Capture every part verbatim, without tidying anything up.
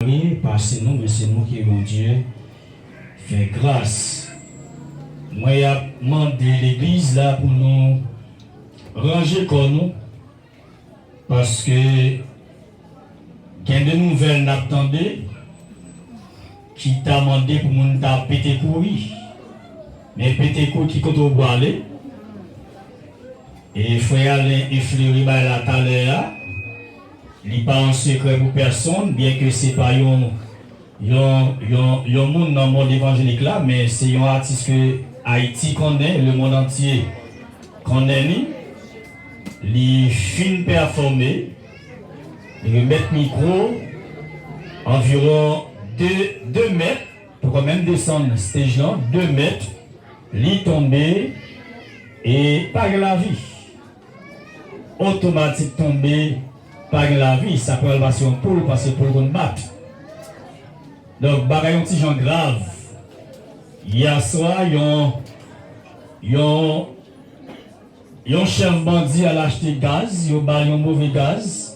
Mari, pa se nou, men se nou ki Bondye fè gras. Mwen ap mande legliz la pou nou ranje kò nou, paske gen de nouvèl n ap tande ki ta mande pou moun ta pete kouri. Men pete kouri ki kote w prale? E frè Alen efleri bay la talè a. Li pa yon sekrè pou pèsonn, byenke se pa yon, yon, yon, yon moun nan mond evanjelik la, men se yon atis ke Ayiti konnen, lemonn antye konnen li. Li fin pèfòme, li remèt mikwo anviwon de, de mèt, poko menm desann stage lan, de mèt, li tonbe e pa gen lavi. Otomatik tonbe, pa gen lavi, sa pral pase yon poul, paske poul konn bat. Donk, bagay yon ti jan grav. Yè swa, yon, yon, yon chèf bandi al achte gaz, yo ba l yon move gaz.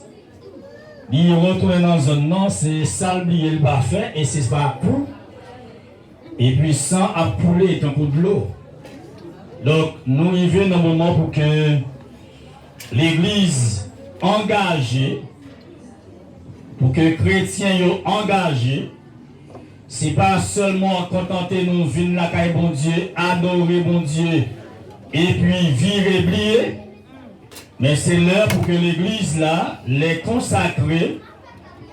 Li retounen nan zòn nan, se sa l bliye l pa fè, e se pa kou. Epi san ap koule tankou dlo. Donk, nou rive nan moman pou ke legliz angaje, pou ke kretyen yo angaje. Se pa sèlman kontante nou vin lakay Bondye, adore Bondye, epi vire bliye, men se lè pou ke legliz la, les consacrés,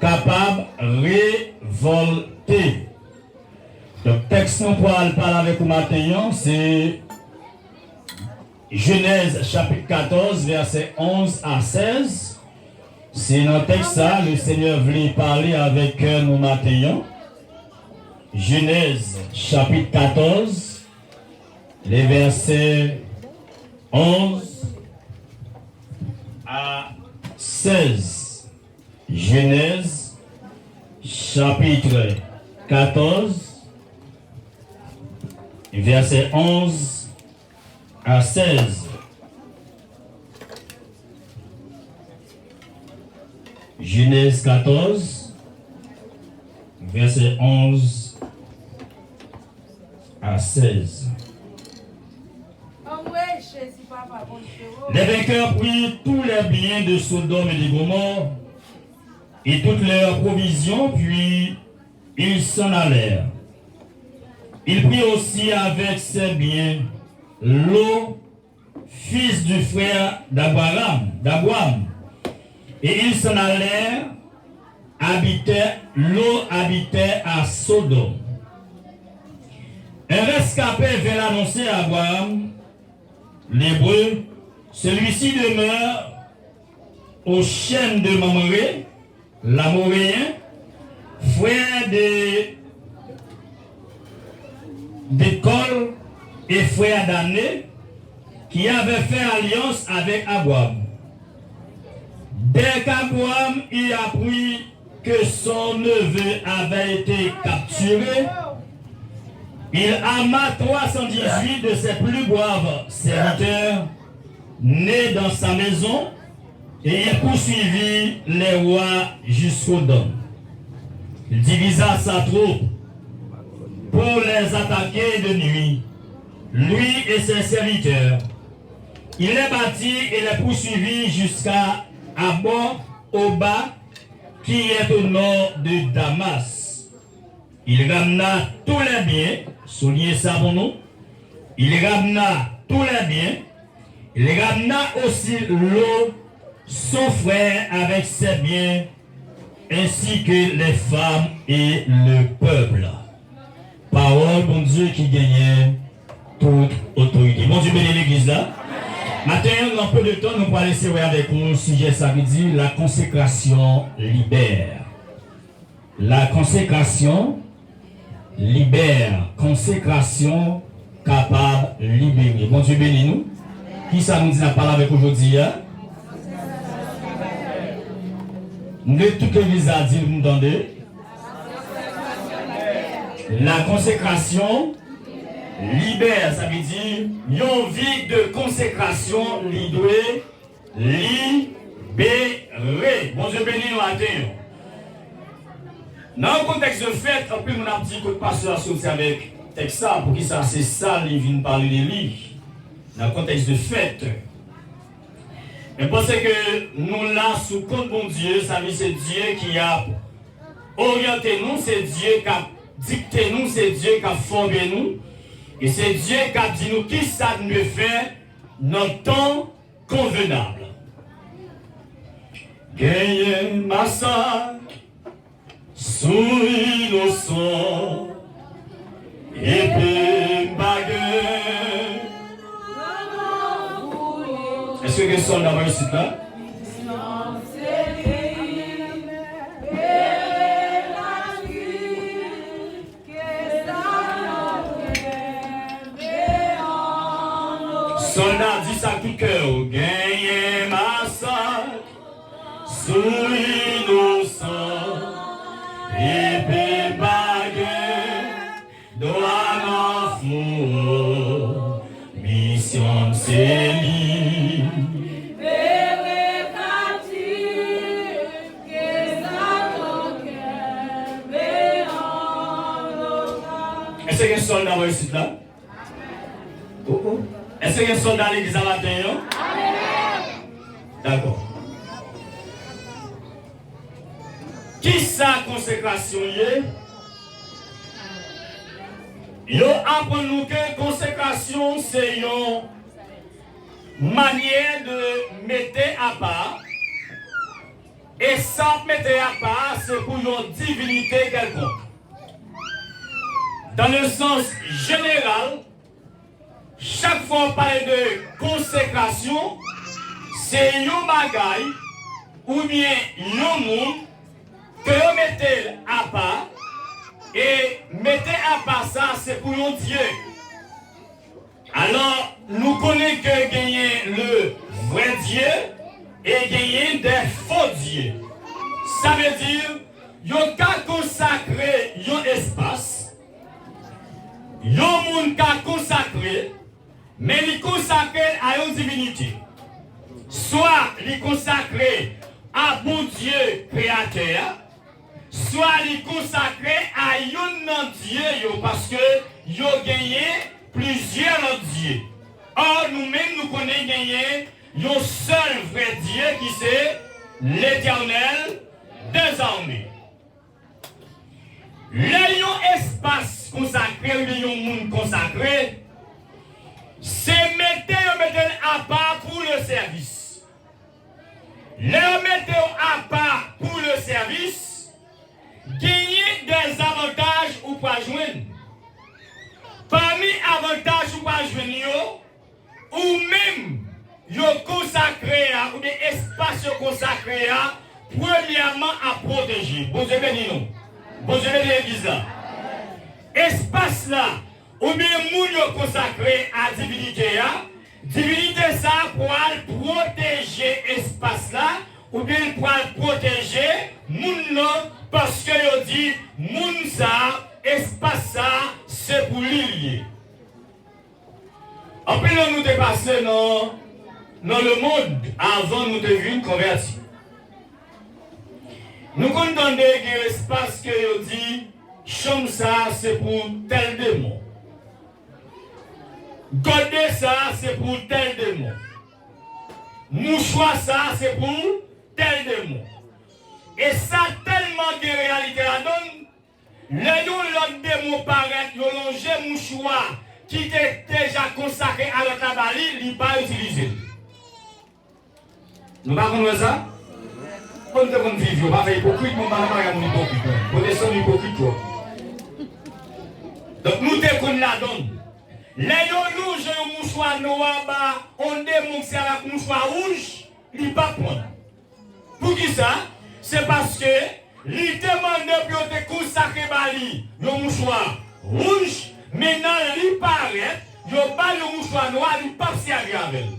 kapab revòlte. Donk, tèks nou pral pale avèk ou maten an, se Jenèz chapit katòz, vèsè onz a sèz. Se nan tèks sa, le Senyè vle pale avèk kè nou maten an. Jenèz chapit katòz, le vèsè onz a sèz. Jenèz, chapit katòz, vèsè onz a sèz. Jenèz katòz, vèsè onz a sèz. Les vainqueurs prirent tous les biens de Sodome et de Gomorrhe et toutes leurs provisions, puis ils s'en allèrent. Ils prirent aussi avec ces biens Lot, fils du frère d'Abraham, d'Abraham. Et ils s'en allèrent, habitèrent, Lot habitait à Sodome. Un rescapé vint l'annoncer à Abraham, l'Hébreu, celui-ci demeure au chêne de Mamré, l'Amoréen, frère de, d'École et frère d'Ané, qui avait fait alliance avec Abraham. Dès qu'Abraham eut appris que son neveu avait été capturé, il arma trois cent dix-huit de ses plus braves serviteurs nés dans sa maison, et il poursuivit les rois jusqu'au Dan. Il divisa sa troupe pour les attaquer de nuit, lui et ses serviteurs. Il les battit et les poursuivit jusqu'à Abor Oba, qui est au nord de Damas. Il ramena tous les biens, soulignez ça pour nous. Il ramena tous les biens. Il ramena aussi Lot, son frère, avec ses biens, ainsi que les femmes et le peuple. Pawòl Bondye ki genyen tout otorite. Bondye beni legliz la. Maten an, nan peu de tan, nou pral eseye wè avèk ou sijè sa ki di la consécration libère. La consécration libère. Konsekrasyon kapab libere. Bondye beni nou. Kisa nou di n ap pale avèk ou jodi a? M vle tout legliz la di l pou m tande. La consécration libère, sa vle di yon vi de konsekrasyon li dwe libere. Bondye beni nou maten an. Nan yon kontèks de fèt, anpil moun ap di, "Kot pastè a soti avèk tèks sa? Poukisa se sa li vin pale de li nan kontèks de fèt?" Men panse ke nou la sou kont Bondye, sa vle di se Dye ki ap oryante nou, se Dye k ap dikte nou, se Dye k ap fòme nou, e se Dye k ap di nou kisa n dwe fè nan tan konvenab. Genyen masak sou inosan, epi m pa gen. Èske gen sòlda nan isit la? Sòlda, di sa ak tout kè w. Genyen masak sou inosan, epi pa gen dwa nan fou. Misyon m se li. Èske gen sòlda nan isit la? Oh, oh. Èske gen sòlda legliz la maten an? Dakò. Kisa konsekrasyon ye? Yo aprann nou ke konsekrasyon se yon manyè de mete apa, e sa w ap mete apa a, se pou yon divinite kèlkonk. Dans le sens général, chak fwa w pale de konsekrasyon, se yon bagay oubyen yon moun ke yo mete l apa, e mete apa sa a se pou yon dye. Alò, nou konnen ke genyen le vrè Dye e genyen de fo dye. Sa vle di, yo ka konsakre yon espas, yon moun ka konsakre, men li konsakre l a yon divinite. Swa li konsakre a Bondye Kreyatè a, swa li konsakre a youn nan dye yo, paske yo genyen plizyè lòt dye. Ò, nou menm, nou konnen genyen yon sèl vrè Dye ki se Letènèl dèzame. Lè yon espas konsakre oubyen yon moun konsakre, se mete yo mete l apa pou le sèvis. Lè yo mete w apa pou le sèvis, genyen de zavantaj ou pral jwenn. Pami avantaj ou pral jwenn yo, ou menm yo konsakre a, oubyen espas yo konsakre a, premyèman ap pwoteje. Bondye beni nou. Bondye beni legliz la. Espas la, oubyen moun yo konsakre a divinite a, divinite sa a pral pwoteje espas la, oubyen l pral pwoteje moun nan, paske yo di moun sa a, espas sa a, se pou li l ye. Anpil nan nou te pase nan, nan lemonn avan nou te vin konvèti. Nou konn tande gen espas ke yo di, chanm sa a se pou tèl demon. Gode sa a se pou tèl demon. Mouchwa sa a se pou tèl demon. E sa tèlman gen reyalite ladan l, lè yon lòt demon parèt, yo lonje mouchwa ki te deja konsakre a lòt la ba li, li pa itilize l. Nou pa konn wè sa? Bon, nou te konn viv yo, pa fè ipokrit, men pa nan bagay moun ipokrit, non. Pwotestan nou ipokrit twòp. Donk, nou te konn ladan l. Lè yo lonje yon mouchwa nwa ba yon demon ki se avèk mouchwa wouj, li pa pran. Poukisa? Se paske li te mande pou yo te konsakre ba li yon mouchwa wouj, men nan li parèt, yo ba l yon mouchwa nwa, li p ap sèvi avè l.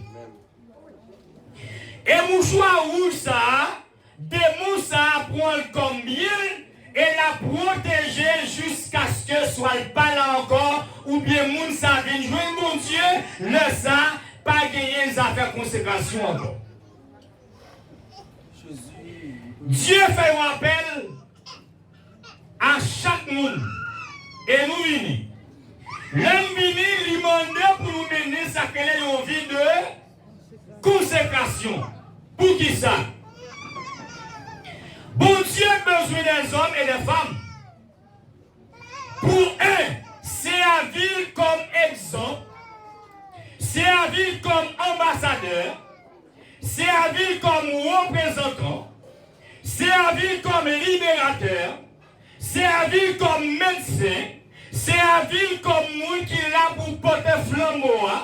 E mouchwa wouj sa a, demon sa a pran l kòm byen l e l ap pwoteje l jiskaske swa l pa la ankò, oubyen moun sa a vin jwenn Bondye, lè sa a, pa genyen zafè konsekrasyon ankò. Dye fè yon apèl, moun. E nou vini. Lè n vini, li mande pou nou mennen sa k rele yon vi de konsekrasyon. Poukisa? Bondye bezwen dèzòm e dè fanm pou, en, sèvi l kòm egzanp, sèvi l kòm anbasadè, sèvi l kòm reprezantan, sèvi l kòm liberatè, sèvi l kòm medsen, sèvi l kòm moun ki la pou pote flanbo a.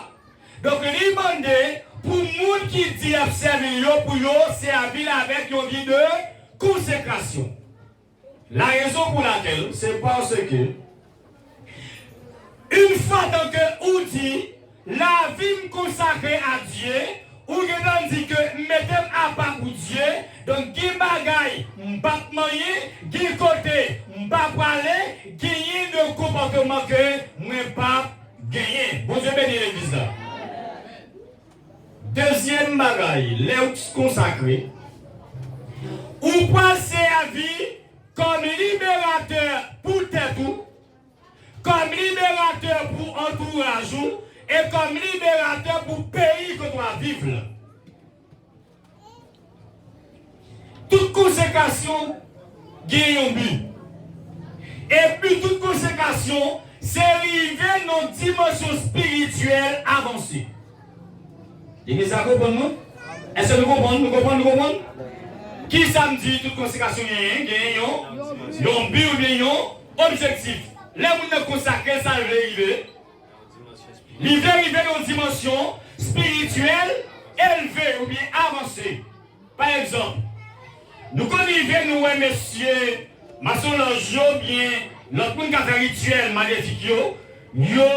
Donk, li mande pou moun ki di y ap sèvi l yo, pou yo sèvi l avèk yon vi de konsekrasyon. La raison pour laquelle, c'est parce que, une fois que ou di, lavi m konsakre a Dye, ou gentan di ke m mete m apa pou Dye, donk gen bagay m p ap manyen, gen kote m pa prale, genyen de konpòteman ke mwen p ap genyen. Bondye beni legliz la. Dezyèm bagay, lè ou konsakre, ou pral sèvi kòm liberatè pou tèt ou, kòm liberatè pou antouraj ou, e kòm liberatè pou peyi kote w ap viv la. Tout konsekrasyon gen yon bi. E bi tout konsekrasyon, se rive nan dimansyon espirityèl avanse. Legliz la konprann mwen? Èske nou konprann? Nou konprann? Nou konprann? Kisa m di tout konsekrasyon genyen? Genyen yon, yon bi oubyen yon objektif. Lè moun nan konsakre, sa l vle rive? Li vle rive nan yon dimansyon espirityèl elve oubyen avanse. Pa egzanp, nou konn rive nou wè mesye masonlòj yo oubyen lòt moun k ap fè rityèl malefik yo, yo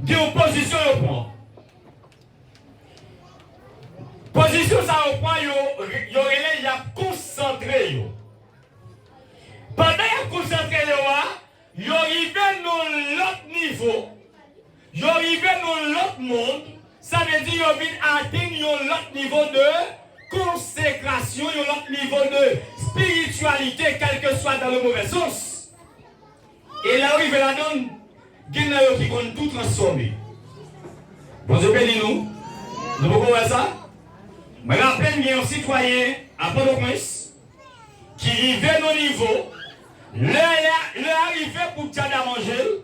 gen yon pozisyon yo pran. Pozisyon sa yo pran, yo, yo rele y ap konsantre yo. Pandan y ap konsantre yo a, yo rive nan lòt nivo, yo rive nan lòt mond, sa vle di yo vin atenn yon lòt nivo de konsekrasyon, yon lòt nivo de espirityalite, kèlkeswa dans le mauvais sens. E lè yo rive ladan l, gen nan yo ki konn tou transfòme. Bondye beni nou. Nou poko wè sa? Mwen raple m gen yon sitwayen a Pòtoprens ki rive nan nivo, lè a, lè a rive pou djada manje l,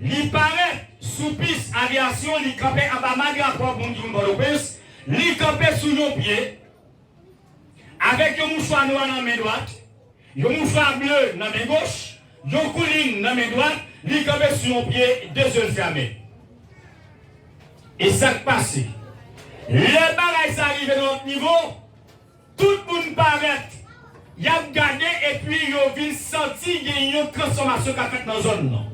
li parèt sou pis avyasyon, li kanpe anba madrapo pou moun ki konn Pòtoprens, li kanpe sou yon pye, avèk yon mouchwa nwa nan men dwat, yon mouchwa ble nan men goch, yon koulin nan men dwat, li kanpe sou yon pye, de zye l fèmen. E sa k pase? Lè bagay sa rive nan lòt nivo, tout moun parèt, y ap gade epi yo vin santi gen yon transfòmasyon k ap fèt nan zòn nan.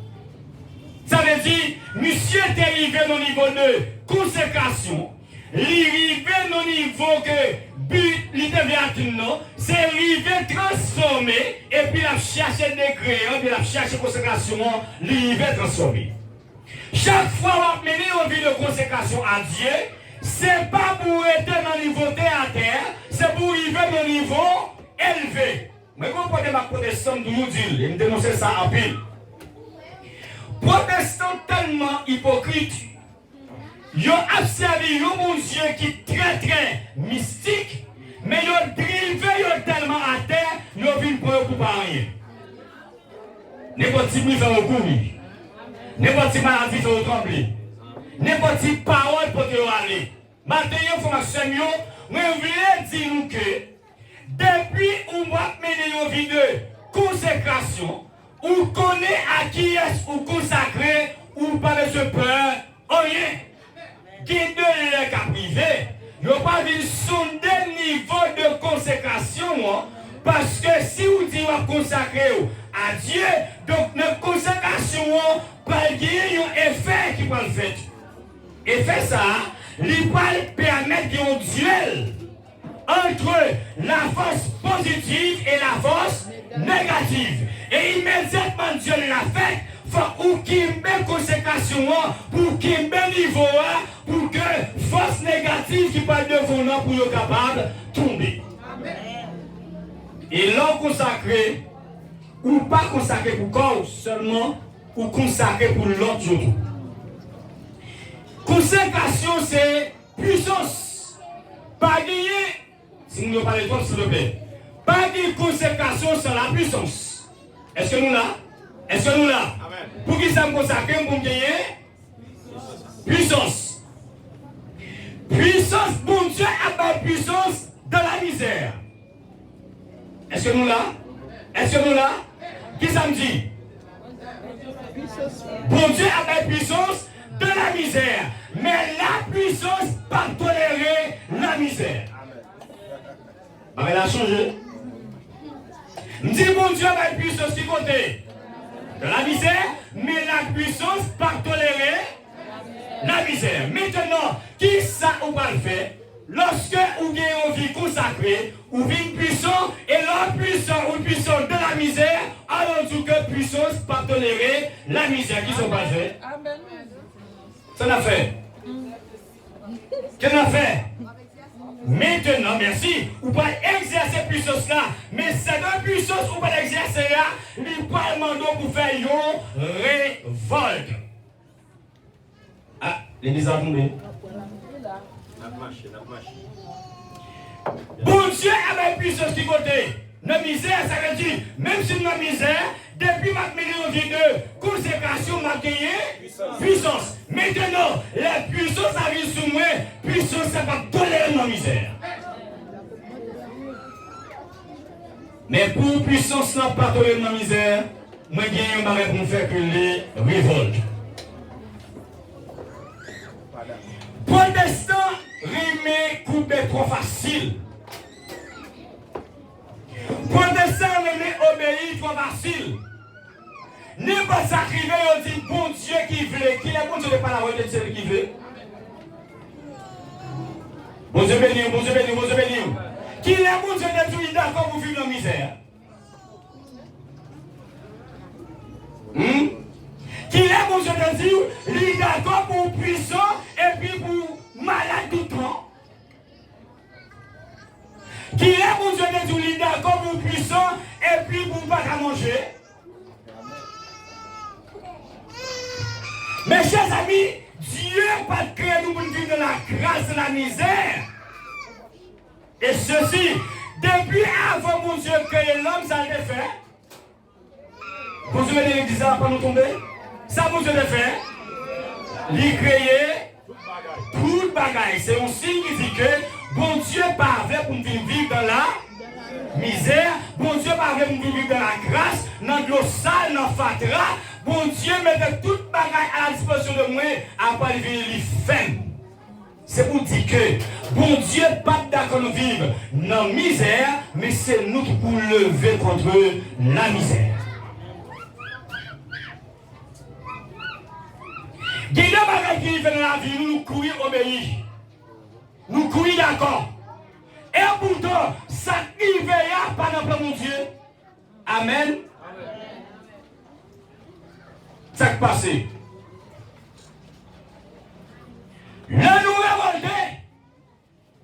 Sa vle di, misye te rive nan nivo de konsekrasyon, li rive nan nivo ke bi li te vle atenn nan, se rive transfòme, epi l ap chache degre an, epi l ap chache konsekrasyon an, li rive transfòme. Chak fwa w ap mennen yon vi de konsekrasyon a Dye, se pa pou w rete nan nivo tè atè, se pou w rive nan nivo elve. Mwen gen yon pwoblèm ak pwotestan, m toujou di l, e m denonse sa anpil. Pwotestan tèlman ipokrit, yo ap sèvi yon Bondye ki trè, trè mistik, men yo drive yo tèlman atè, yo vin pran yo pou pa anyen. Nenpòt ti bri fè yo kouri. Nenpòt ti maladi fè yo tranble. Nenpòt ti pawòl pote yo ale. Maten an, frè m ak sè m yo, mwen vle di nou ke depi ou ap mennen yon vi de konsekrasyon, ou konnen a kiyès ou konsakre, ou pa bezwen pè anyen. Gen de lè k ap rive, yo pral vin sonde nivo de konsekrasyon w an, paske si w di w ap konsakre w a Dye, donk nan konsekrasyon w an, pral genyen yon efè ki pral fèt. Efè sa a, li pral pèmèt gen yon dyèl entre la force positive et la force négative. E imedyatman dyèl la fèt, fòk ou kenbe konsekrasyon an, pou w kenbe nivo a, pou ke fòs negatif ki pral devan w nan pou yo kapab tonbe. E lè w konsakre, ou pa konsakre pou kò w sèlman, ou konsakre pou lòt yo tou. Konsakrasyon se pwisans. Pa genyen, si moun yo pale twòp, silvouplè. Pa gen konsakrasyon san lapwisans. Èske nou la? Èske nou la? Amèn. Poukisa m konsakre m pou m genyen pwisans? Pwisans. Bondye ap bay pwisans dans la misère. Èske nou la? Èske nou la? Kisa m di? Bondye ap bay pwisans dans la misère, men lapwisans p ap tolere lamizè. Bagay la chanje. M di Bondye bay pwisans ki kote? Dans la misère, men lapwisans p ap tolere lamizè. Mentnan, kisa ou pral fè lòske ou gen yon vi konsakre, ou vin pwisan, e lè w pwisan, ou pwisan dans la misère, alò di w ke pwisans p ap tolere lamizè. Kisa w pral fè? Sa n ap fè? Kisa n ap fè? Mentnan, mèsi, ou pral egzèse pwisans la, men sèten pwisans ou pral egzèse a, li pral mande w pou fè yon revòlt. Ah, legliz la tonbe. N ap mache, n ap mache. Bondye ap bay pwisans ki kote? Nan mizè, sa vle di, menm si m nan mizè, depi m ap mennen yon vi de konsekrasyon, m ap genyen pwisans. Mentnan, lè pwisans la vin sou mwen, pwisans la p ap tolere m nan mizè. Men pou pwisans lan pa tolere m nan mizè, mwen gen yon bagay pou m fè ki rele revòlt. Pwotestan renmen koube twò fasil. Pwotestan renmen obeyi twò fasil. Nenpòt sa k rive, yo di Bondye ki vle. Kilè Bondye te pale avè w, te di se li ki vle? Bondye beni w, Bondye beni w, Bondye beni w. Kilè Bondye te di w li dakò pou w viv nan mizè a? Hmm? Kilè Bondye te di w li dakò pou w pwisan epi pou w malad tout tan? Kilè Bondye te di w li dakò pou w pwisan epi pou w pa ka manje? Mes chers amis, Dye pa t kreye nou pou n viv nan lagras, nan lamizè. E sesi, depi avan Bondye kreye lòm, sa l te fè? Bondye mete legliz la, pa nou tonbe. Sa Bondye te fè? Li kreye tout bagay. Se yon siy ki di ke Bondye pa vle pou n vin viv nan lamizè. Bondye pa vle pou n vin viv nan lagras, nan dlo sal, nan fatra. Bondye mete tout bagay a la dispozisyon de mwen, apre li vini, li fè m. Se pou di ke Bondye p ap dakò nou viv nan mizè, men se nou ki pou leve kont lamizè. Gen de bagay ki rive nan lavi nou, nou kouri obeyi. Nou kouri dakò. E poutan, sa k rive a pa nan plan Bondye. Amèn. Sa k pase? Lè nou revòlte,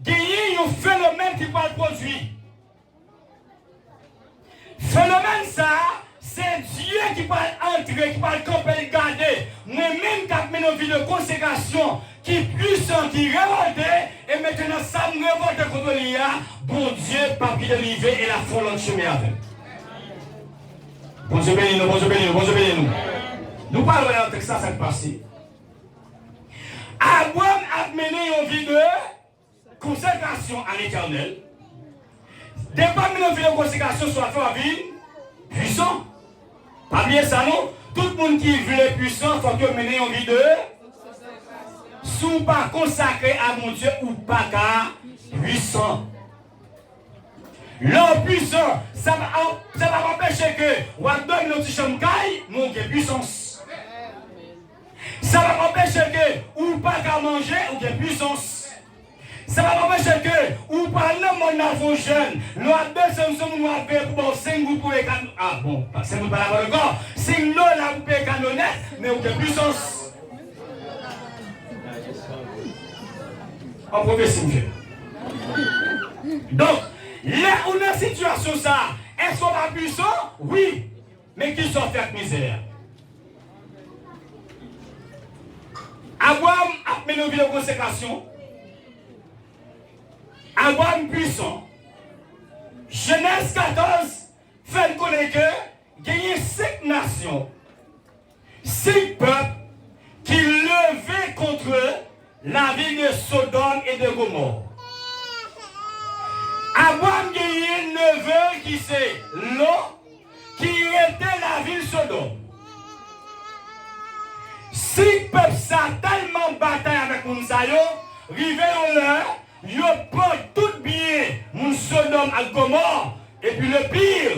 genyen yon fenomèn ki pral pwodui. Fenomèn sa a, se Dye ki pral antre, ki pral kanpe, l gade. Mwen menm k ap mennen yon vi de konsekrasyon, ki pwisan, ki revòlte, e mentnan sa m revòlte kont li a, Bondye p ap kite l rive e l ap fè yon lòt chemen avè m. Bondye beni nou, Bondye beni nou, Bondye beni nou. Nou pral wè nan tèks la sa k pase. Abram ap mennen yon vi de konsekrasyon a Letènèl. Depi w ap mennen yon vi de konsekrasyon, sa w ap fè, w ap vin pwisan. Pa bliye sa non. Tout moun ki vle pwisan, fòk yo mennen yon vi de. Si w pa konsakre a Bondye, ou pa ka pwisan. Lè w pwisan, sa pa, sa pa anpeche ke w ap dòmi nan ti chanm kay, men w gen pwisans. Sa pa anpeche ke ou pa ka manje, ou gen pwisans. Sa pa anpeche ke ou pral nan mòn nan fè yon jèn. Lè w ap desann, se moun w ap veye pou ba w senk goud pou peye kano. Ah bon, senk goud pa lapòt ankò. Senk dola pou peye kano nèt, men ou gen pwisans. An pwofesi m fè. Donk, lè ou nan sitiyasyon sa a, èske w pa pwisan? Wi. Men kisa w fè ak mizè a? Abraram ap mennen yon vi de konsekrasyon. Abraram pwisan. Jenèz katòz fè n konnen ke genyen senk nasyon, senk pèp ki leve kont lavil de Sodòm e de Gomò. Abraram genyen neve l ki se Lo, ki rete lavil Sodòm. Senk pèp sa tèlman batay avèk moun sa yo, rive yon lè, yo pran tout byen moun Sodòm ak Gomò, epi le pire,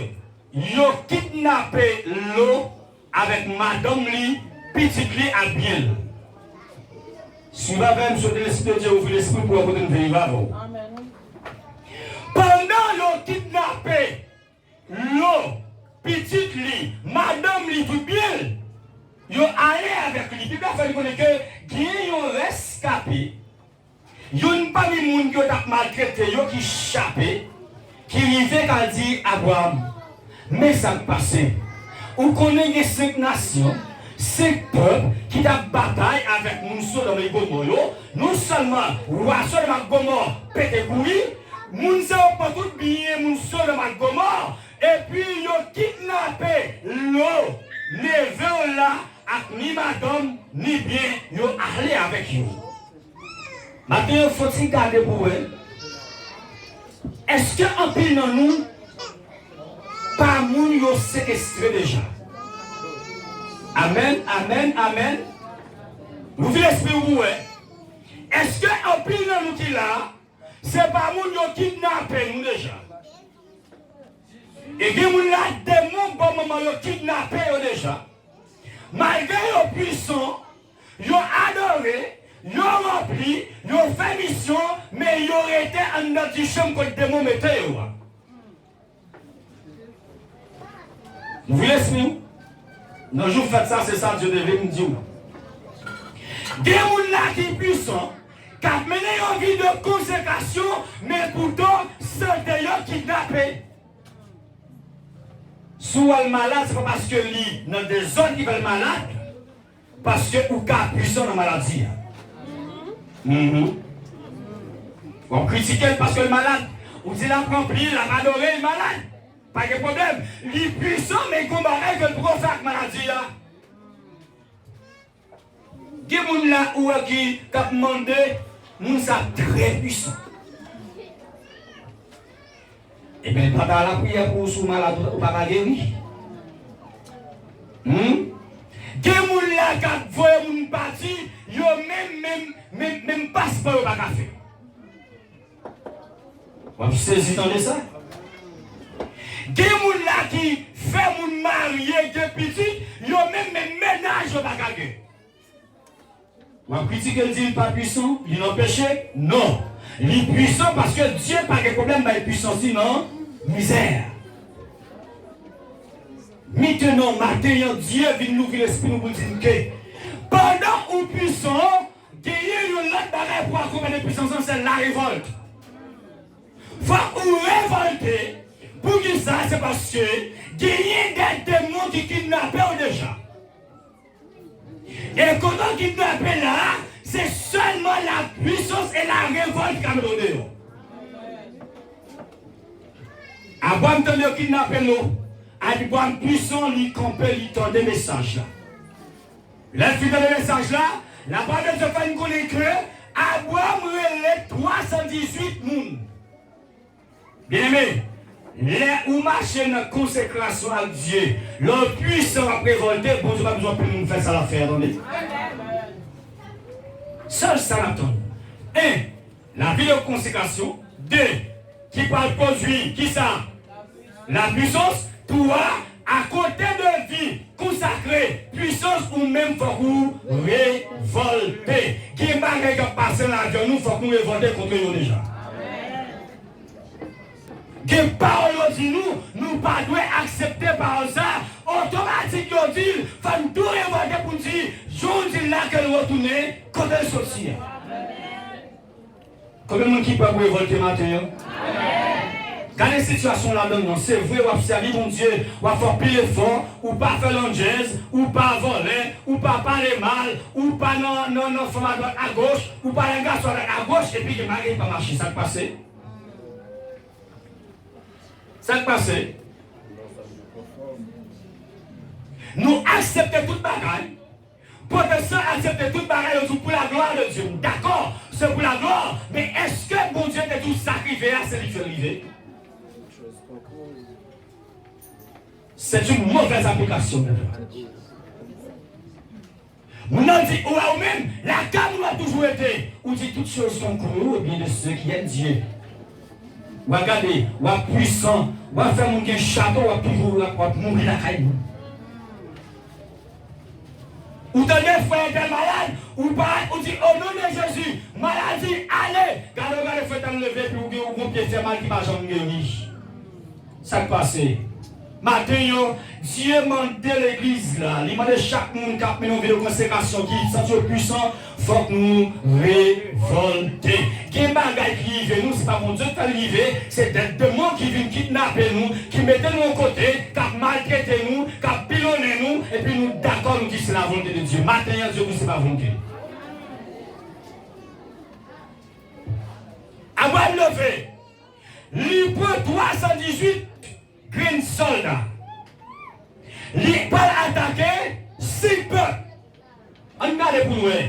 yo kidnape Lo avèk madanm li, pitit li ak byen l. Si w pa vle m swete Lespri de Dye ouvri lespri w pou w kote m vin rive avè w. Pandan yo kidnape Lo, pitit li, madanm li, tout byen l, yo ale avèk li. Bib la fè n konnen ke gen yon reskape, youn pami moun ke yo t ap maltrete yo ki chape, ki rive k al di Abraram, men sa k pase. Ou konnen gen senk nasyon, senk pèp ki t ap batay avèk moun Sodòm e Gomò yo. Non sèlman wa Sodòm ak Gomò pete kouri, moun sa yo pran tout byen moun Sodòm ak Gomò, epi yo kidnape Lo, neve w la, ak ni madanm, ni byen, yo ale avèk yo. Maten an, fò ti gade pou wè. Èske anpil nan nou pa moun yo sekestre deja? Amèn, amèn, amèn. Louvri lespri w pou wè. Èske anpil nan nou ki la, se pa moun yo kidnape nou deja? E gen moun la, demon bò manman yo kidnape yo deja. Malgre yo pwisan, yo adore, yo ranpli, yo fè misyon, men yo rete anndan ti chanm kot demon mete yo a. Ouvri lespri w. Nan jou fèt sa, se sa Dye te vle m di w. Gen moun la ki pwisan, k ap mennen yon vi de konsekrasyon, men poutan sante yo kidnape. Si w al malad, se pa paske li nan dezòd ki fè l malad, paske ou ka pwisan nan maladi a. Mhm. W ap kritike l paske l malad. Ou di l ap ranpli, l ap adore, l malad. Pa gen pwoblèm. Li pwisan, men gen yon bagay ke l poko fè ak maladi a. Gen moun la ou wè ki, k ap mande, moun sa trè pwisan. Ebyen, li pa ka lapriyè pou ou, si w malad, ou pa ka geri. Hmm? Gen moun la k ap voye moun pati, yo menm, menm, menm, menm paspò yo pa ka fè. W ap sezi tande sa. Gen moun la ki fè moun marye, gen pitit, yo menm, menm mennaj yo pa ka gen. W ap kritike l, di l pa pwisan, li nan peche? Non. Li pwisan paske Dye pa gen pwoblèm bay pwisans li nan mizè. Mentenan, maten an, Dye vin louvri lespri nou pou l di n ke pandan ou pwisan, genyen yon lòt bagay pou akonpanye pwisans lan, se larevòlt. Fòk ou revòlte. Poukisa? Se paske genyen de demon ki kidnape w deja. E kote w kidnape la a, se sèlman lapwisans e larevòlt ki ka mete w deyò. Abraram tande yo kidnape Lo. Abraram pwisan, li kanpe, li tande mesaj la. Lè l fin tande mesaj la, lapawòl de Dye fè n konnen ke Abraram rele twa san dizuit moun. Byeneme, lè ou mache nan konsekrasyon ak Dye, lè w pwisan, w ap revòlte, Bondye pa bezwen anpil moun fè sa l ap fè a, tande. Sèl sa n ap tann. En, lavi de konsekrasyon. De, ki pral pwodui kisa? Lapwisans. Twa, akote de vi konsakre, pwisans, ou menm fòk ou revòlte. Gen bagay k ap pase nan lavi nou, fòk nou revòlte kont yo deja. Gen pawòl yo di nou, nou pa dwe aksepte pawòl sa. Otomatik yo di l, fò n tou revòlte pou n di, jan w di l la, ke l retounen kote l soti a. Konbyen moun ki prè pou revòlte maten an? Gade sitiyasyon w ladan l lan. Se vre, w ap sèvi Bondye, w ap fè anpil efò, ou pa fè landjèz, ou pa vòlè, ou pa pale mal, ou pa nan, nan, nan fanm adwat agoch, ou pa nan gason adwat agoch, epi gen bagay ki pa mache. Sa k pase? Sa k pase? Nou aksepte tout bagay. Pwotestan aksepte tout bagay, yo di pou la glwa de Dye. M dakò, se pou la glwa, men èske Bondye te di w sa k rive a, se li k fè l rive? C'est une mauvaise application de la loi. Moun nan di, ou wè ou menm, lakay moun w ap toujou rete. Ou di, toutes choses sont cruelles, bien de ceux qui aiment Dieu. W ap gade, w ap pwisan, w ap fè moun gen chato, w ap toujou, w ap, w ap mouri lakay moun. Ou tande frè entèl malad, ou pa, ou di, o non de Jezi, maladi, ale! Gade, w gade frè entèl leve, epi ou gen, ou gen pye fè mal ki pa janm geri. Sa k pase? Maten yo, Dye mande legliz la, li mande chak moun k ap mennen yon vi de konsekrasyon ki santi yo pwisan, fòk nou revòlte. Gen bagay ki rive nou, se pa Bondye k fè l rive, se dèt demon ki vin kidnape nou, ki mete nou yon kote, k ap maltrete nou, k ap pilonnen nou, epi nou dakò, nou di se la volonte de Dye. Maten an, Dye di se pa volonte. Abraram leve, li pran twa san dizuit grenn sòlda. Li pral atake senk pèp. Ann gade pou n wè.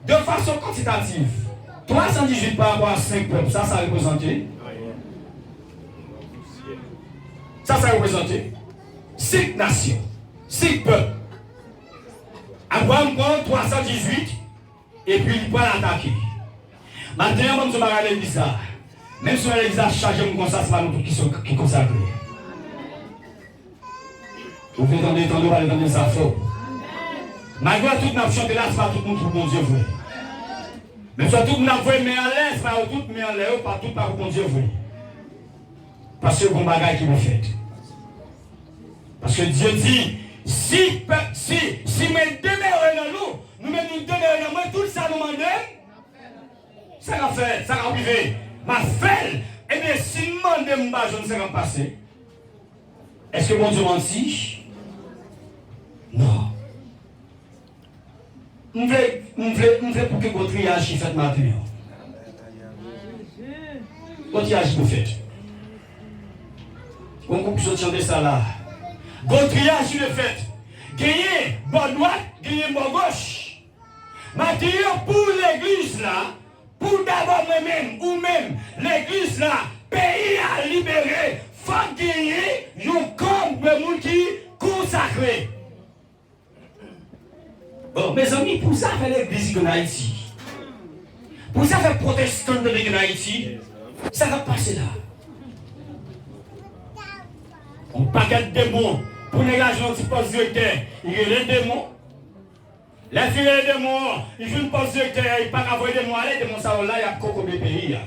De fason kantitativ, twa san dizuit pa rapò a senk pèp, sa, sa reprezante? Sa, sa reprezante? Senk nasyon, senk pèp. Abraram pran twa san dizuit, epi li pral atake. Maten an, ban m di yon bagay legliz la. Menm si legliz la chaje moun konsa, se pa nou tout ki so-, ki konsakre. Ou vle tande, tande, ou pa vle tande, sa fò. Malgre tout n ap chante la, se pa tout moun pou Bondye vre. Menm si tout moun ap voye men anlè, se pa yo tout men anlè, yo pa tout pa pou Bondye vre. Paske gon bagay ki pou fèt. Paske Dye di, si pèp, si, si mwen demere nan nou, nou menm nou demere nan mwen, tout sa nou mande m, sa k ap fèt, sa k ap rive, m ap fè l. Ebyen, si m mande m pa jwenn, sa k ap pase? Èske Bondye manti? Non. M vle, m vle, m vle pou ke gon triyaj ki fèt maten an. Gon triyaj ki pou fèt. Gon gwoup ki sot chante sa la. Gon triyaj ki dwe fèt. Genyen bò dwat, genyen bò goch. Maten an, pou legliz la, pou dabò mwen menm, ou menm, legliz la, peyi a libere, fòk genyen yon kòb de moun ki konsakre. Bon, mezanmi, pou zafè legliz ki ann Ayiti, pou zafè pwotestan ki ann Ayiti, sa k ap pase la? Yon pakèt demon, pou nèg la jwenn yon ti pòs direktè, li rele demon. Lè fi rele demon an, li jwenn pòs direktè a, li pa ka voye demon ale, demon sa yo la, y ap kokobe peyi a.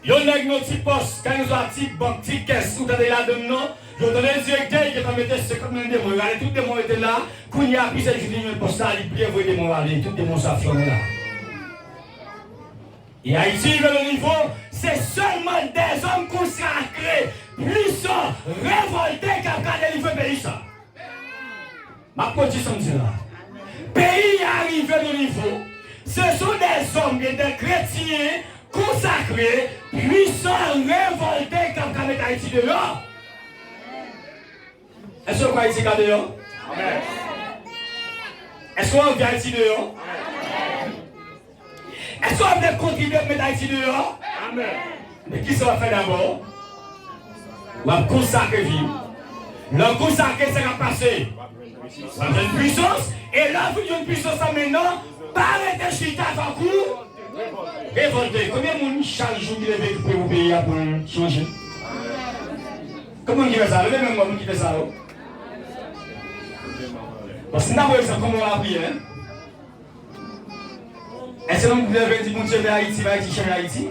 Yon nèg nan ti pòs, kèlkeswa ti bank, ti kès, ou tande ladann nan, yo tande direktè, li gentan mete senkant mil demon, yo rale tout demon yo te la, kounye a plizyè jou li jwenn pòs la, li bliye voye demon yo ale, tout demon sa flannen la. E Ayiti rive nan nivo, se sèlman dèzòm konsakre, pwisan, revòlte k ap ka delivre peyi sa. M ap pwodui sa m di la. Peyi a rive nan nivo, se son dèzòm e dè kretyen konsakre, pwisan, revòlte k ap ka met Ayiti deyò. Èske w kwè Ayiti ka deyò? Èske w anvi Ayiti deyò? Èske w vle kontribye pou met Ayiti deyò? Men kisa w ap fè dabò? W ap konsakre vi w. Lè w konsakre, sa k ap pase? W ap jwenn pwisans. E lè w fin jwenn pwisans lan menm, pa rete chita, fòk ou revòlte. Konbyen moun chak jou ki leve ki priye pou peyi a pou l chanje? Konbyen moun ki fè sa? Leve men w, moun ki fè sa yo. Paske n ta pran egzanp, kòman w lapriyè, en? Èske nou leve di Bondye, men Ayiti, men Ayiti, chanje Ayiti?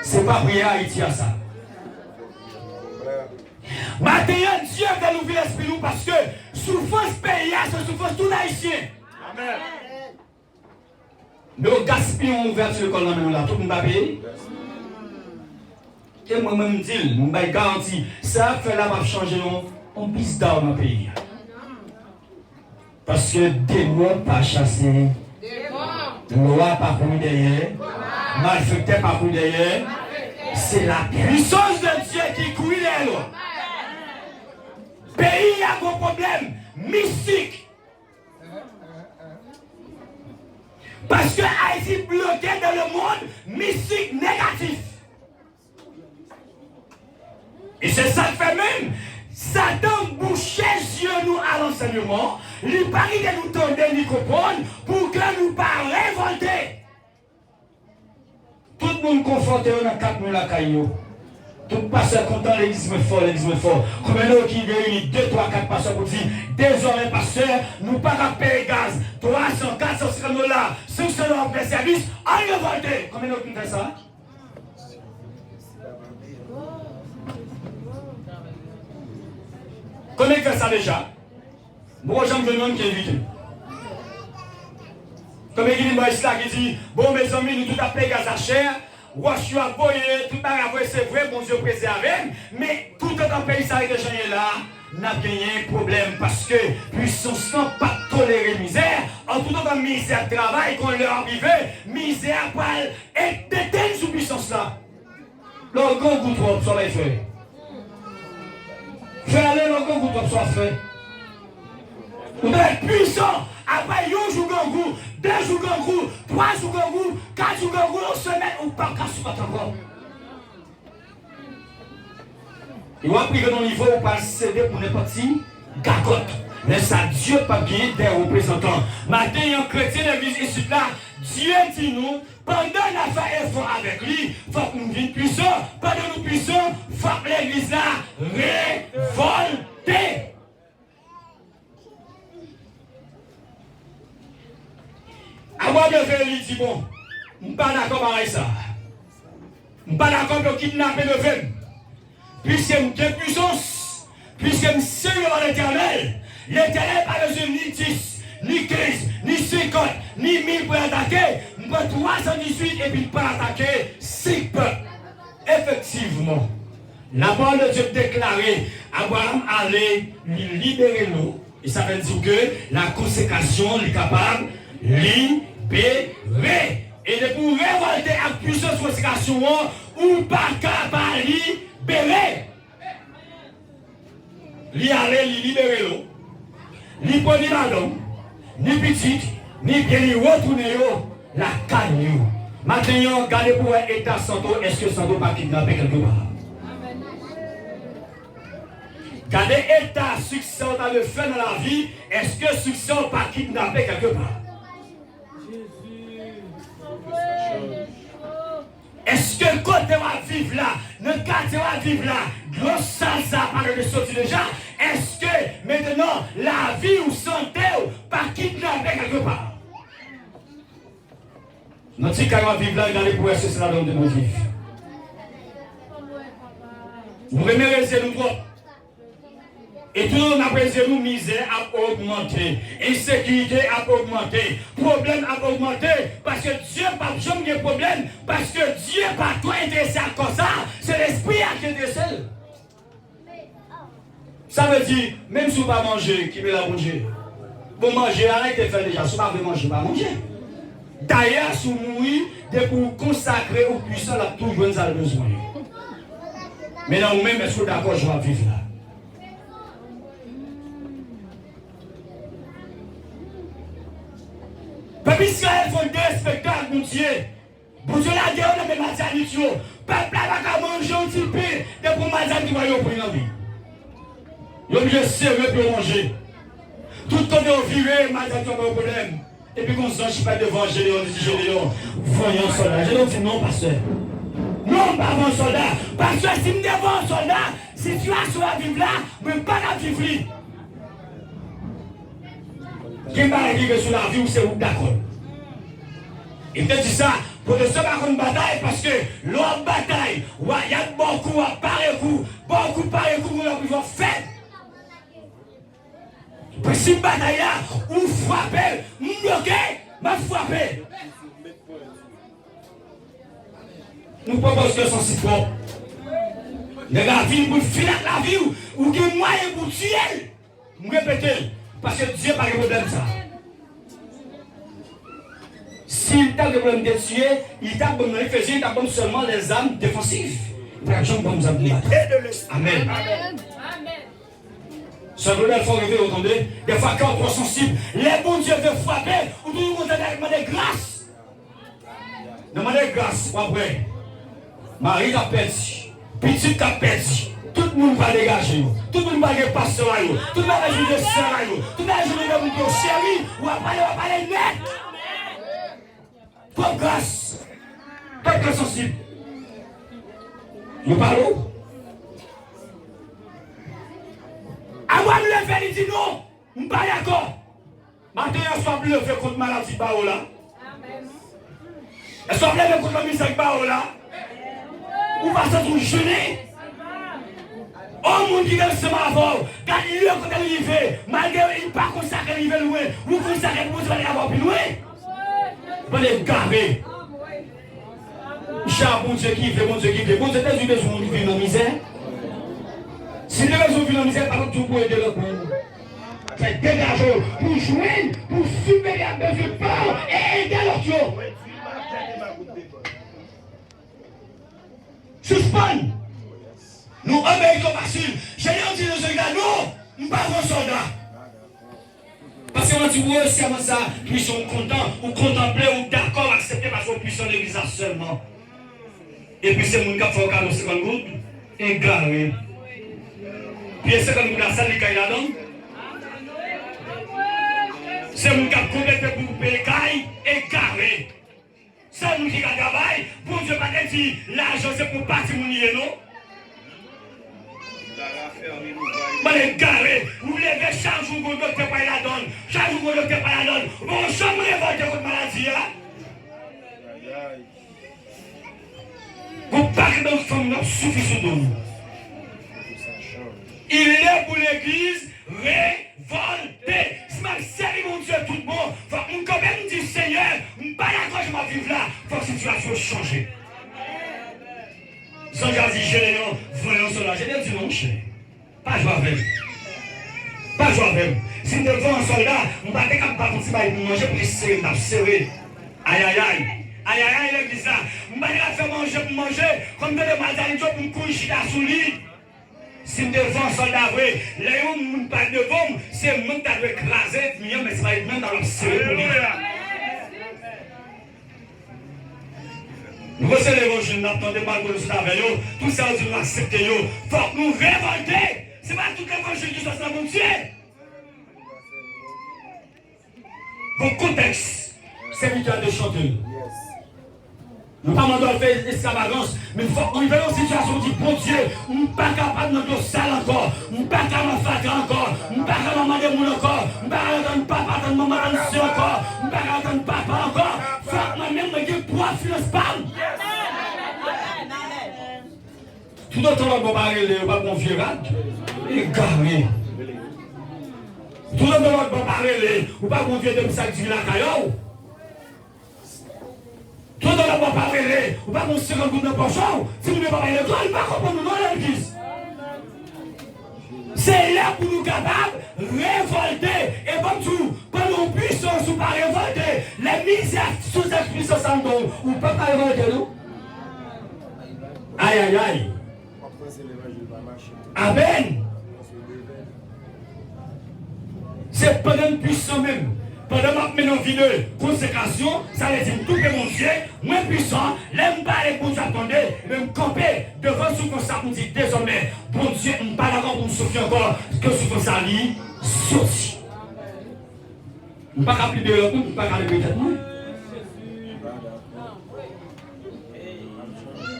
Se pa priyè Ayiti a sa. Maten an, Dye vle louvri lespri nou paske soufrans peyi a se soufrans tout Ayisyen. Amèn. Men yo gaspiye yon ouvèti lekòl nan men nou la, tout moun pa peye. E mwen menm m di l, m bay garanti, sa y ap fè la p ap chanje yon, yon bizdaw nan peyi a. Paske demon pa chase, lwa pa kouri dèyè, malfektè pa kouri dèyè. Se la puissance de Dieu ki kouri dèyè lwa. Peyi a gon pwoblèm mistik. Paske Ayiti bloke dans le monde mistik negatif. E se sa k fè menm Satan bouche zye nou a lansèyman, li pa kite nou tande ni konprann pou ke nou pa revòlte. Tout moun konfòte yo nan kat mi lakay yo. Tout pastè kontan, legliz mwen fò, legliz mwen fò. Konbyen nan yo ki reyini de, twa, kat pastè pou di, dezòmè pastè, nou pa ka peye gaz, twa san, kat san senkant dola, senk san dola pou fè sèvis, ann revòlte. Konbyen nan yo ki fè sa? Konbyen ki fè sa deja? M poko janm jwenn youn ki envite. Konbyen ki vin bò isit la ki di, bon, mezanmi, nou tout ap peye gaz la chè, wòch yo ap voye, tout bagay ap voye, se vre, Bondye prezève n, men toutotan peyi sa rete jan l ye la, n ap genyen pwoblèm, paske pwisans lan p ap tolere mizè, an toutotan mizè ap travay, kon lè ap rive, mizè a pral e-, detenn sou pwisans la. Lè w grangou twòp, sa w bay fè? Fè ale lè w grangou twòp, sa w ap fè? Ou dwe pwisan. Apre yon jou grangou, de jou grangou, twa jou grangou, kat jou grangou, yon semèn, ou p ap ka sipòte ankò. E w ap rive nan nivo ou pral sede pou nenpòt ti gagòt. Lè sa, Dye p ap genyen de reprezantan. Maten an, kretyen legliz isit la, Dye di nou, pandan n ap fè efò avèk li, fòk nou vin pwisan. Pandan nou pwisan, fòk legliz la revòlte. Abra leve, li di, bon, m pa dakò bagay sa. M pa dakò pou yo kidnape neve m. Piske m gen pwisans, piske m sere pa Letènèl, Letènèl pa bezwen ni dis, ni kenz, ni senkant, ni mil pou l atake. M pran twa san dizuit epi m pral atake senk pèp. Efektivman, lapawòl de Dye deklare, Abraram ale, li libere Lo. E sa vle di ke lakonsekrasyon, li kapab libere. E depi w revòlte ak pwisans konsekrasyon an, ou pa ka pa libere. Li ale, li libere yo. Li pran ni madanm, ni pitit, ni byen, li retounen yo lakay yo. Maten an, gade pou wè eta Santo, èske Santo pa kidnape kèlke pa? Gade eta siksè w ta dwe fè nan lavi, èske siksè w pa kidnape kèlke pa? Èske kote w ap viv la, nan katye w ap viv la, dlo sal sa pa dwe soti deja? Èske mentnan lavi w, sante w pa kidnape kèlke pa? Nan ti kay w ap viv la, gade pou wè si se ladan w te dwe viv. Nou renmen reze nou twòp. E toutan n ap reze nou, mizè ap ogmante, ensekirite ap ogmante, pwoblèm ap ogmante, paske Dye p ap janm gen pwoblèm, paske Dye pa twò enterese ak kò sa, se lespri a ki enterese l. Sa vle di, menm si w pa manje, kenbe la Bondye. Bon, manje a, li te fè l deja, si w pa vle manje, pa manje. Dayè, si w mouri, depi w konsakre, ou pwisan, l ap tou jwenn sa l bezwen yo. Men nan ou menm, èske w dakò jan w ap viv la? Pèp Izrayèl fè yon derespekte ak Bondye. Bondye lage yo nan men Madyanit yo. Pèp la pa ka manje yon ti pen depi Madyanit wè yo pran nan men. Yo oblije sere pou yo manje. Tout kote yo vire, Madyanit yo ba yo pwoblèm. Epi gon zanj ki parèt devan Jedeyon, li di Jedeyon, voye yon sòlda. Jedeyon di, non, pastè. Non, m pa voye yon sòlda. Paske si m te voye yon sòlda, sitiyasyon w ap viv la, mwen pa t ap viv li. Gen bagay ki rive sou lavi w, se ou k dakò. E m te di sa, pwofesè pa konn batay, paske lè w ap batay, w a, y ap ba w kou, w ap pare kou, ba w kou, pare kou, moun ap rive w ap fèb. Prensip batay la, ou frape l, m bloke, m ap frape. Nou pran pòz kè sansib twòp. Nèg la vini pou l fini ak lavi w. Ou gen mwayen pou w tiye l. M repete l. Paske Dye pa gen pwoblèm sa. Si l ta gen pwoblèm de tiye, li t ap ban m nan Efezyen, li t ap ban m sèlman lèzam defansif. Li pa t ap janm ban m zam pou m batay. Amèn. Sè Claudel, fò w reveye w, tande. Dèfwa kè w twò sansib. Lè Bondye vle frape, ou toujou konn tande l mande gras. Nan mande gras, w ap wè. Mari k ap pèdi. Pitit k ap pèdi. Tout moun pral degaje yo. Tout moun pral gen pastè a yo. Tout bagay jwenn de sè a yo. Tout bagay jwenn de moun yo cheri. W ap pale, w ap pale nèt. Twòp gras. Twòp gras sansib. Yo pale w. Abraram leve, li di non. M pa dakò. Maten an, èske w ap leve kont maladi k ba w la? Èske w ap leve kont lanmizè k ba w la? Ou pa santi w jennen? O moun ki te ansanm avè w, gad lye kote l rive, malgre li pa konn sa k rive lwen, ou konn sa k Bondye pral avè w pi lwen. Bande egare. Jan Bondye ki vle, Bondye ki vle. Bondye te di bezwen moun viv nan mizè. Si te bezwen viv nan mizè, pa t ap di w pou ede lòt moun. Fè degaje w pou jwenn, pou sibvene ak bezwen pa w e ede lòt yo. Sispann! Nou obeyi twò fasil. Jedeyon di nan sòlda, non, m pa pran sòlda. Paske mwen di w, sèman sa, pwisan ou kontan, ou kontanple, ou dakò, ou aksepte paske ou pwisan legliz la sèlman. Epi se moun k ap fè w kado senkant goud, egare. Pye senkant goud la, sa li kay ladan l? Se moun k ap konplete pou peye kay, egare. Sèl moun ki ka travay, Bondye pa te di lajan se pou pati moun li ye, non. Mwen egare, ou leve chak jou gon doktè pral ladan l, chak jou gon doktè pral ladan l, ou poko janm revòlte kont maladi a. Gon pakèt bann fanm n ap soufri sou do nou. Il est pou legliz revòlte. Si m ap sèvi Bondye tout bon, fòk m kanpe, m di, Senyè, m pa dakò jan m ap viv la, fòk sitiyasyon chanje. Zanj la di Jedeyon, vanyan sòlda. Jedeyon di, non, monchè, pa jwe avè m. Pa jwe avè m. Si m te vanyan sòlda, m pa te kab bat yon ti bagay pou m manje, pou li sere, m t ap sere. Ayayay. Ayayay, legliz la. M pa te kab fè manje pou m manje, kòm m tande Mazarin Joe pou m kouri chita sou li. Si m te vanyan sòlda vre, lè yon moun pral devan m, se mwen ki ta dwe kraze mi an, men se pa li menm, ta dwe sere pou li. Nou resevwa levanjil, n ap tande pawòl Bondye sot avè yo, tout sa yo di nou aksepte yo. Fòk nou revòlte. Se pa tout levanjil ki sòti nan Bondye. Gon kontèks, sèvitè a te chante l. Nou pa mande w al fè ekstravagans, men fòk nou rive nan yon sitiyasyon w di, Bondye, m pa kapab nan dlo sal ankò. M pa ka nan fatra ankò. M pa ka nan mande moun ankò. M pa ka nan tann papa, tann manman, tann sè ankò. M pa ka nan tann papa ankò. Fòk mwen menm, mwen gen pwòp finans pa m. Toutotan lòt bò pa rele, ou p ap gon vye rad egare. Toutotan lòt bò pa rele, ou p ap gon vye demi sak diri lakay ou. Toutotan lòt bò pa rele, ou p ap gon senkant goud nan pòch ou. Timoun yo pa bay lekòl, m pa konprann nou non legliz. Se lè pou nou kapab revòlte. E ban m di w, pandan w pwisan, si w pa revòlte, lè mizè sou zèspri sa anndan w, ou p ap ka revòlte non. Ayayay. Amèn. Se pandan m pwisan menm, pandan m ap mennen yon vi de konsekrasyon, sa vle di m toufe Bondye, mwen pwisan, lè m pale Bondye ap tande, men m kanpe devan soufrans la pou m di dezòmè, Bondye, m pa dakò pou m soufri ankò, ke soufrans la li soti. M pa ka pi de lòt moun, m pa ka leve tèt mwen.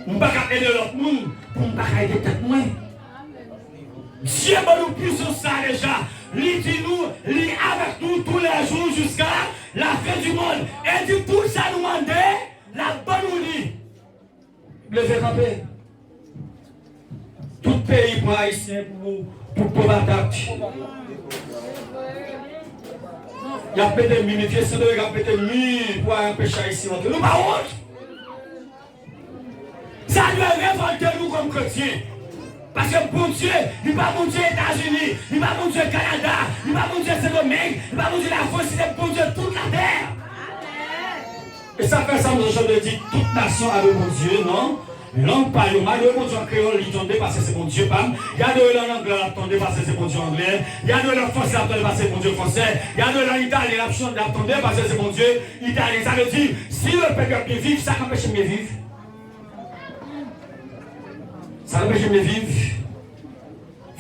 M pa ka ede lòt moun pou m pa ka ede tèt mwen. Dye ban nou pwisans sa deja. Li di nou, li avèk nou tou lè jou jiska lafen di monn. E di tout sa nou mande, l ap ban nou li. Leve kanpe. Tout peyi pran Ayisyen pou, pou po patat. Y ap mete mi, mesye Sandori k ap mete mi pou anpeche Ayisyen antre. Nou pa wont? Sa dwe revòlte nou kòm kretyen. Paske Bondye, li pa Bondye Etazini, li pa Bondye Kanada, li pa Bondye Sendomeng, li pa Bondye Lafrans, li se Bondye tout latè. E sa fè Sam swasann de di, tout nasyon adore Bondye nan lang pa yo. M adore Bondye an kreyòl, li tonbe paske se Bondye pa m. Y adore l an anglè, l ap tonbe paske se Bondye anglè. Y adore l an fransè, l ap tonbe paske se Bondye fransè. Y adore l an italyen, l ap tonbe paske se Bondye italyen. Sa vle di, si le pèp ap byen viv, sa k anpeche m byen viv? Sa k anpeche m byen viv?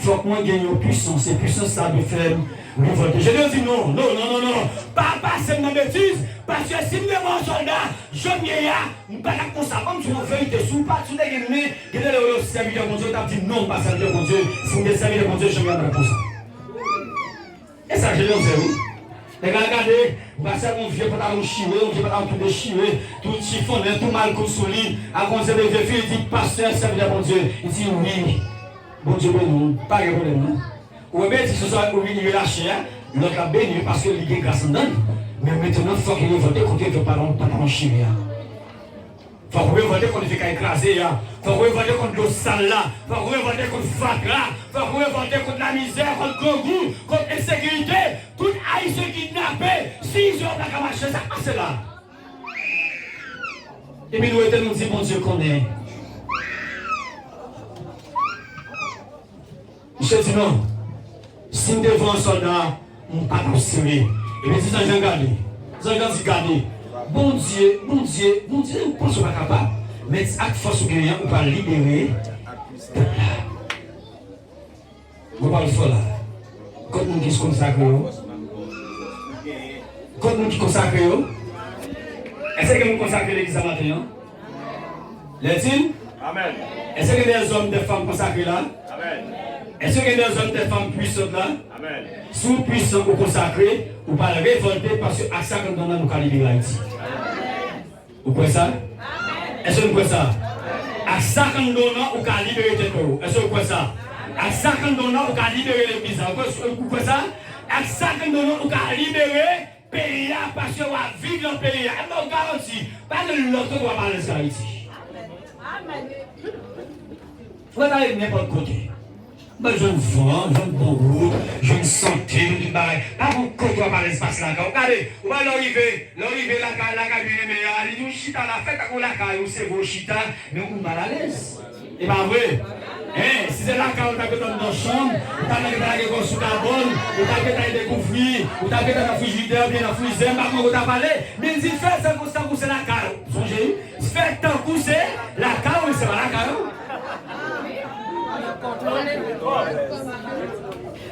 Fòk mwen gen yon pwisans, e pwisans sa dwe fè m revòlte. Jezi di, non, non, non, non, non. Pa pase m nan betiz, paske si m te vin yon sòlda, jan m ye a, m pa t ap konsa. Ban m di w yon verite, si w pa t, si w te gen nen, gen de lè w sèvitè Bondye, w t ap di, non, m pa sèvitè Bondye. Si m te sèvitè Bondye, jan m ye a, m pa t ap konsa. E sa Jezi fè wi. Nèg la gade, pastè yon vye pantalon chire, yon vye pantalon tou dechire, tou chifonnen, tou mal koud sou li. Avan se de vye fi, li di, pastè, sèvitè Bondye. Li di, wi, Bondye beni w, pa gen pwoblèm non. Ou wè betiz sa ou vin relache a, lòt la beni wi paske li gen gras anndan l. Men mentnan fòk li revòlte kont vye pantalon, pantalon chire a. Fòk ou revòlte kont vye kay kraze a. Fòk ou revòlte kont dlo sal la. Fòk ou revòlte kont fatra. Fòk ou revòlte kont lamizè, kont grangou, kont ensekirite. Tout Ayisyen kidnape, si yo pa ka mache, sa k pase la? Epi nou rete nou di Bondye konnen. Misye di non. Si m te vre yon sòlda, m pa t ap sere. Epi di zanj lan gade. Zanj lan di gade. Bondye, Bondye, Bondye, ou panse ou pa kapab? Men ak fòs ou genyen an, ou pral libere pèp la. Gwo pawòl fò la. Kot moun ki konsakre yo? Kot moun ki konsakre yo? Èske gen moun konsakre legliz sa maten an? Lètil? Amèn. Èske gen dè zòm, dè fanm konsakre la? Amèn. Èske gen dè zòm, dè fanm pwisan la? Amèn. Si w pwisan, ou konsakre, ou pral revòlte paske ak sa k anndan w lan, nou ka libere Ayiti. Ou kwè sa? Èske nou kwè sa? Ak sa k anndan w lan, ou ka libere tèt ou. Èske ou kwè sa? Ak sa k anndan w lan, ou ka libere legliz la. Ou kwè, ou kwè sa? Ak sa k anndan w lan, ou ka libere peyi a, paske w ap viv nan peyi a. M ba w garanti, pa gen lòt kote w ap alèz ke Ayiti. Ou pa ta ale nenpòt kote. Mwen jwenn van, jwenn bon wout, jwenn sante, jwenn tout bagay. Pa gon kote w ap alèz pase lakay ou. Gade, ou pa lè w rive, lè w rive lakay, lakay byeneme a, li di w chita la, fè tankou lakay ou, se vre w chita, men ou mal alèz. E pa vre? Hein, si se lakay ou, ou ta gentan anndan chanm, ou ta gentan lage kò w sou kabòn, ou ta gentan dekouvri, ou ta gentan nan frijidè oubyen nan frizè, m pa konn kote w t ap ale, men l di fè tankou, tankou se lakay ou. Sonje wi. Fè tankou se lakay ou, men se pa lakay ou.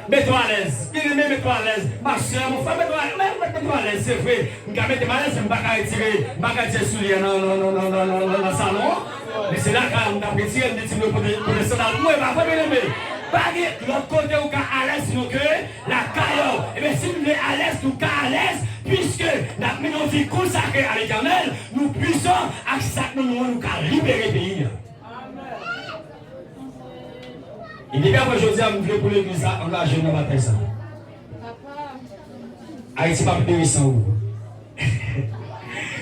Mete w alèz. Byeneme, mete w alèz. Ma sè, mon frè, mete w alèz. Mete w alèz, se vre. M ka mete m alèz, men m pa ka retire, m pa ka retire soulye a nan, nan, nan salon an. Men se lakay ou m t ap retire, m di timoun yo pote, pote sandal pou mwen, pa vre, byeneme? Pa gen lòt kote ou ka alèz sinon ke lakay ou. Ebyen, si nou vle alèz, nou ka alèz, piske n ap mennen yon vi konsakre a Letènèl, nou pwisan, ak sa k nan nou an, nou ka libere peyi a. E depi apre jodi a, m vle pou legliz la angaje nan batay sa. Ayiti p ap libere san ou.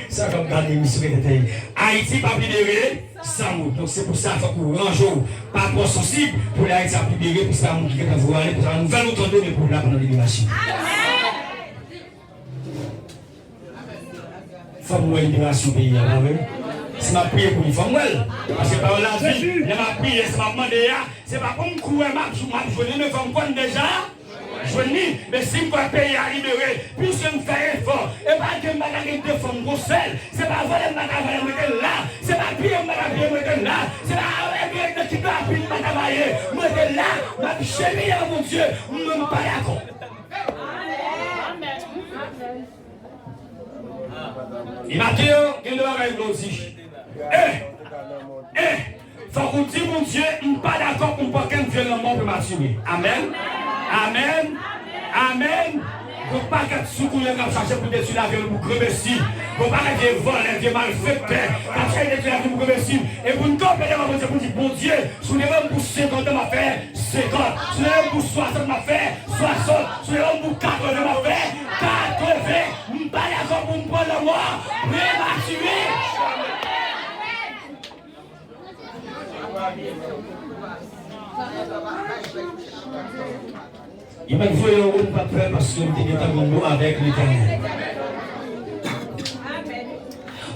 Sa fè m gade misye tèt. Ayiti p ap libere san ou. Donk se pou sa fòk ou ranje w. Pa twò sansib pou lè Ayiti ap libere, pou se pa moun ki gentan voye ale, pou se pa nouvèl ou tande, men pou la pandan liberasyon. Fò m wè liberasyon peyi a, pa vre? Si m ap priye pou li, fò m wè l. Paske pawòl la di, lè m ap priye, sa m ap mande a, se pa pou m kwè m ap, m ap jwenn li, men fò m kwè m deja jwenn li. Men si m kwè peyi a libere, piske m fè efò, e pa gen m pa ka gen de fanm gon sèl, se pa vòlè m pa ka vòlè m rete la, se pa piye m pa ka piye m rete la, se pa, ebyen, nan kidnapin m pa ka maye m rete la, m ap jemi devan Bondye, m menm pa dakò. E maten an, gen de bagay m vle w di. Eh! Eh! Fòk ou di Bondye, m pa dakò pou m pran kenn vye lanmò prematire. Amèn. Amèn. Amèn. Gon pakèt soukouye k ap chache pou detwi lavi nou pou granmesi. Gon pakèt vye vòlè, vye malfektè k ap chache detwi lavi nou pou granmesi. E pou n kanpe devan Bondye, pou n di, Bondye, si w leve m pou senkant an, m ap fè senkant. Si w leve m pou swasant, m ap fè swasant. Si w leve m pou katreven, m ap fè katreven. M pa dakò pou m pran lanmò prematire. Li pa t voye yon moun pa t pè paske m te gentan gen yon mo avèk Letènèl.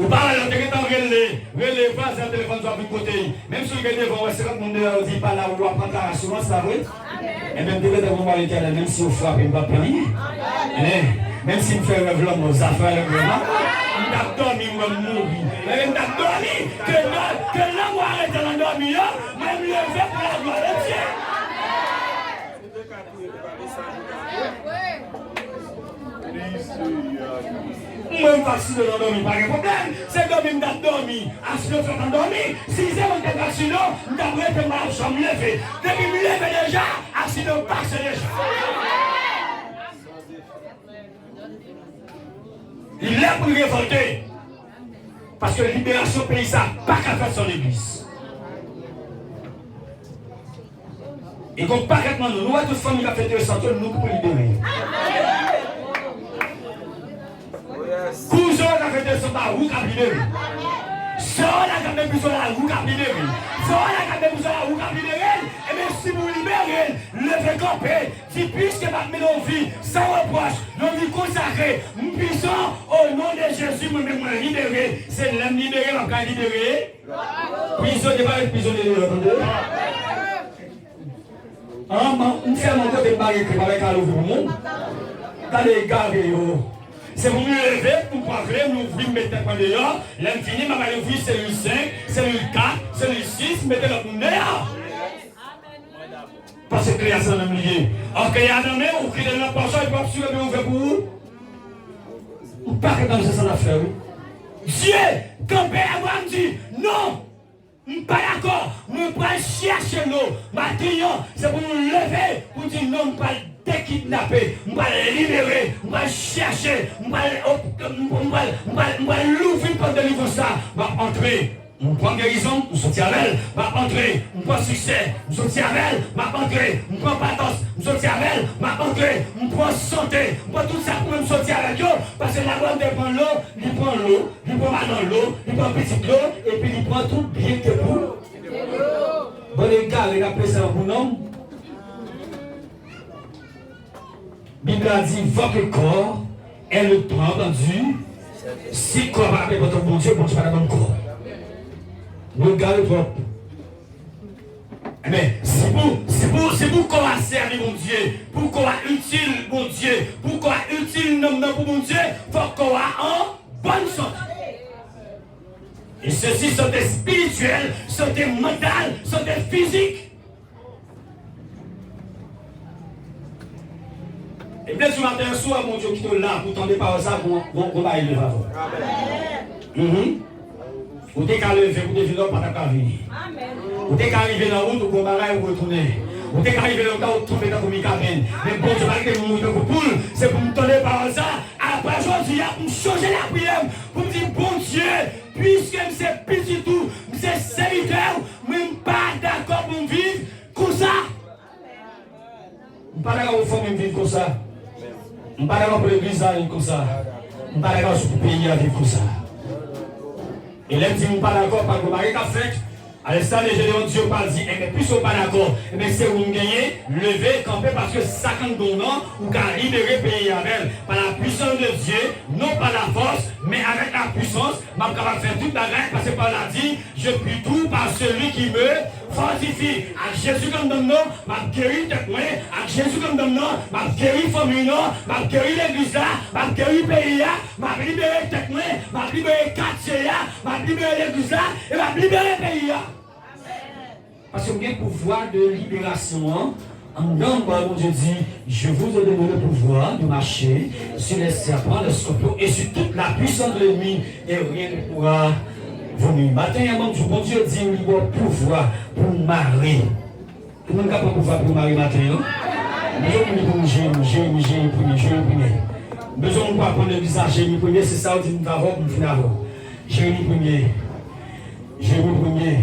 Ou pa wè lè w te gentan rele, rele vwazen an telefòn sou ap vin kote l. Menm si w gen devan w wè senkant moun deyò, yo di pa la, ou ap pran asirans la vre. Ebyen, m te gentan gen yon mo avèk Letènèl, menm si yo frape m, m p ap pè anyen. Ebyen, menm si m fè rèv lanmò, zafè rèv lanmò, m t ap dòmi, m wè m mouri. Ebyen, m t ap dòmi, ke, ke lanmò arete nan dòmi an, mwen m leve pou laglwa de Dye. Mwen, m vaksinen nan dòmi, pa gen pwoblèm. Se dòmi m t ap dòmi. Aksidan fèt an dòmi. Si se mwen ki t ap aksiden, m t ap rete, m pa t ap janm leve. Depi m leve deja, aksidan pase deja. Li lè pou n revòlte. Paske liberasyon peyi sa pa ka fèt san legliz. E gon pakèt nan nou, nou wè tout fanmi k ap fete yo santi yo, nou ki pou libere yo. Kouzen w k ap fete yo santi a, ou k ap libere. Sè w la k ap meprizan la, ou k ap libere. Frè w la k ap meprizan la, ou k ap libere l. Ebyen, si pou libere l, leve kanpe, di, piske m ap mennen yon vi san repwòch, yon vi konsakre, m pwisan, o non de Jezi, mwen menm mwen libere. Se lè m libere, m ap ka libere. Prizonye pa ret prizonye deyò, tande. An, m, m fèmen yon kote m pa gen kle, pa bay ka louvri pou moun. Gade egare yo. Se pou m leve, pou m pran kle, m louvri, m met tèt mwen deyò. Lè m fini, m ap al louvri selil senk, selil kat, selil sis, m mete lòt moun deyò. Paske kle a se nan men m li ye. Ò, kle a nan men w, ou kite l nan pòch ou, epi w ap swiv epi ouvè pou ou. Ou pa ka nan se sa n ap fè, wi. Dye kanpe, Abraram di, non, m pa dakò, mwen pral chèche nou. Maten an, se pou nou leve, pou di non, m pral dekidnape, m pral libere, m pral chèche, m pral, m pral, m pral, m pral louvri pòt delivrans la, m ap antre. M pran gerizon, m soti avè l, m ap antre. M pran siksè, m soti avè l, m ap antre. M pran patòs, m soti avè l, m ap antre. M pran sante, m pran tout sa pou mwen, m soti avèk yo. Paske Abraram te pran lo, li pran lo, li pran madanm lo, li pran pitit lo, epi li pran tout byen ki te pou. Bann egare k ap peze pou nonm. Bib la di, votre corps est le temple du. Si kò pa reprezante Bondye, Bondye pa nan bann kò. Nou egare twòp. Ebyen, si pou, si pou, si pou kò a sèvi Bondye, pou kò a itil Bondye, pou kò a itil nanm nan pou Bondye, fòk kò a an bòn sante. E sesi sante espirityèl, sante mantal, sante fizik. E m te di w maten an, si w wè Bondye kite w la pou tande pawòl sa, gon, gon, gon bagay leve avè w. Mhm. Ou te ka leve pou te vin la, ou pa t ap ka vini. Ou te ka rive nan wout, ou gon bagay ou retounen. Ou te ka rive nan wout la, ou tonbe tankou Mikaben. Men Bondye pa kite m mouri tankou poul. Se pou m tande pawòl sa. Apre jodi a, pou m chanje lapriyè m, pou m di, Bondye, piske m se pitit ou, m se sèvitè w, men m pa dakò pou m viv konsa. M pa dakò pou fanmi m viv konsa. M pa dakò pou legliz la viv konsa. M pa dakò pou peyi a viv konsa. E lè m di m pa dakò, pa gen bagay k ap fèt. Alè sa, le Gédéon di yo pa di, enben, piske w pa dakò, enben, se ou m genyen, leve, kanpe, paske sa k anndan w nan, ou ka libere peyi a avè l. Par la puissance de Dieu, non par la force, mais avec la puissance, m ap kapab fè tout bagay, paske pawòl la di, je puis tout par celui qui me fortifie. Ak Jezi k anndan m nan, m ap geri tèt mwen. Ak Jezi k anndan m nan, m ap geri fanmi m nan, m ap geri legliz la, m ap geri peyi a, m ap libere tèt mwen, m ap libere katye a, m ap libere legliz la, e m ap libere peyi a. Paske m gen pouvwa de liberasyon an. Anndan m, Bondye di, je vous ai donné le pouvoir de marcher sur les serpents, les scorpions et sur toute la puissance de l'ennemi, et rien ne pourra vous nuire. Maten an, Bondye, Bondye di, li ba w pouvwa pou w mare. Ki moun k ap pran pouvwa pou w mare maten an? Bezwen moun pou m Jeremi, Jeremi, Jeremi premye, Jeremi premye. Bezwen moun pou aprann legliz la, Jeremi premye, se sa w di m ta avè w, pou m fin avè w. Jeremi premye, Jeremi premye,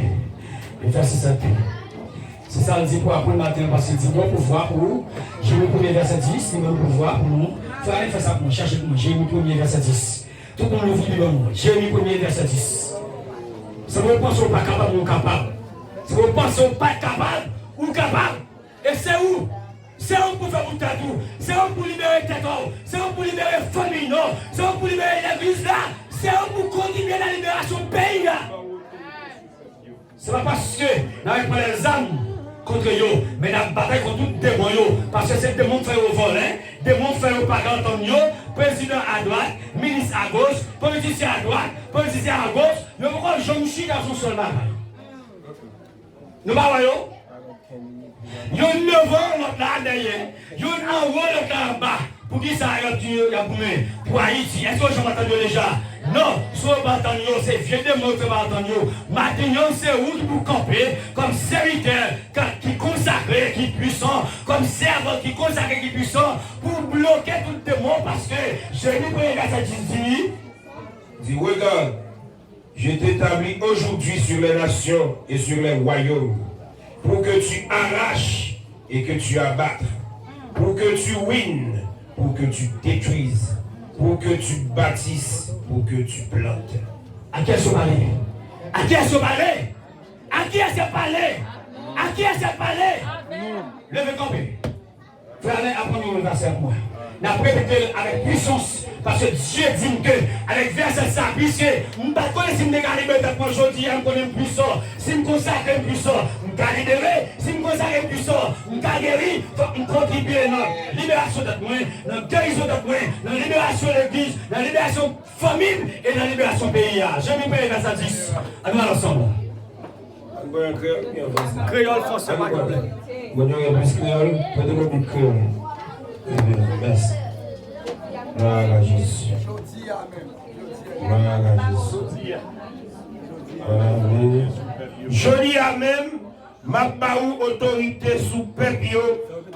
vèsè sèt. Se sa l di pou aprann maten an, paske l di, gon pouvwa pou ou. Jeremi premye vèsè dis, li ban nou pouvwa pou nou. Fè, ale fè sa pou mwen, chache pou mwen. Jeremi premye vèsè dis. Tout moun louvri Bib an nou. Jeremi premye vèsè dis. Sa vle panse ou pa kapab, ou kapab. Si w panse w pa t kapab, ou kapab. E se ou. Se ou k pou fè bout tèt ou. Se ou k pou libere tèt ou. Se ou k pou libere fanmi nou. Se ou k pou libere legliz la. Se ou k pou kontribye nan liberasyon peyi a. Se pa paske n ap pran lèzam kont yo, men n ap batay kont tout demon yo, paske se demon k fè yo vòlè, demon k fè yo pa ka antann yo, prezidan adwat, minis agoch, politisyen adwat, politisyen agoch, yo poko janm chita sou sèl bagay. Nou pa wè yo? Youn devan, lòt la dèyè. Youn anwo, lòt la anba. Poukisa y ap di yo y ap goumen pou Ayiti? Èske yo janm ap tande yo deja? Non, si yo pa tande yo, se vye demon yo fè pa tande yo. Maten an, se ou ki pou kanpe kòm sèvitè ka- ki konsakre, ki pwisan, kòm sèvant ki konsakre, ki pwisan, pou bloke tout demon, paske Jeremi premye vèsè dis di, di, Regarde, Je t'établis aujourd'hui sur les nations et sur les royaumes, pour que tu arraches et que tu abattes, pour que tu ruines, pour que tu détruises, pour que tu bâtisses, pour que tu plantes. A kiyès yo pale? A kiyès yo pale? A kiyès yo pale? A kiyès yo pale? Leve kanpe. Frè Alain, aprann yon vèsè pou mwen. N ap repete l avèk pwisans, paske Dye di m ke, avèk vèsè sa, piske m pa t konnen si m te ka libere tèt mwen jodi a, m konnen m pwisan. Si m konsakre m pwisan, m ka libere. Si m konsakre m pwisan, m ka geri. Fòk m kontribye nan liberasyon tèt mwen, nan gerizon tèt mwen, nan liberasyon legliz, nan liberasyon fanmi m e nan liberasyon peyi a. Jeremi premye vèsè dis. Ann nou al ansanm. Kreyòl, fransè, pa gen pwoblèm. Bon, nou gen plis kreyòl, mete yon bout kreyòl. Ebyen, mèsi. Glwa a Jezi. Glwa a Jezi. Amen. Jodi a menm, m ap ba ou otorite sou pèp yo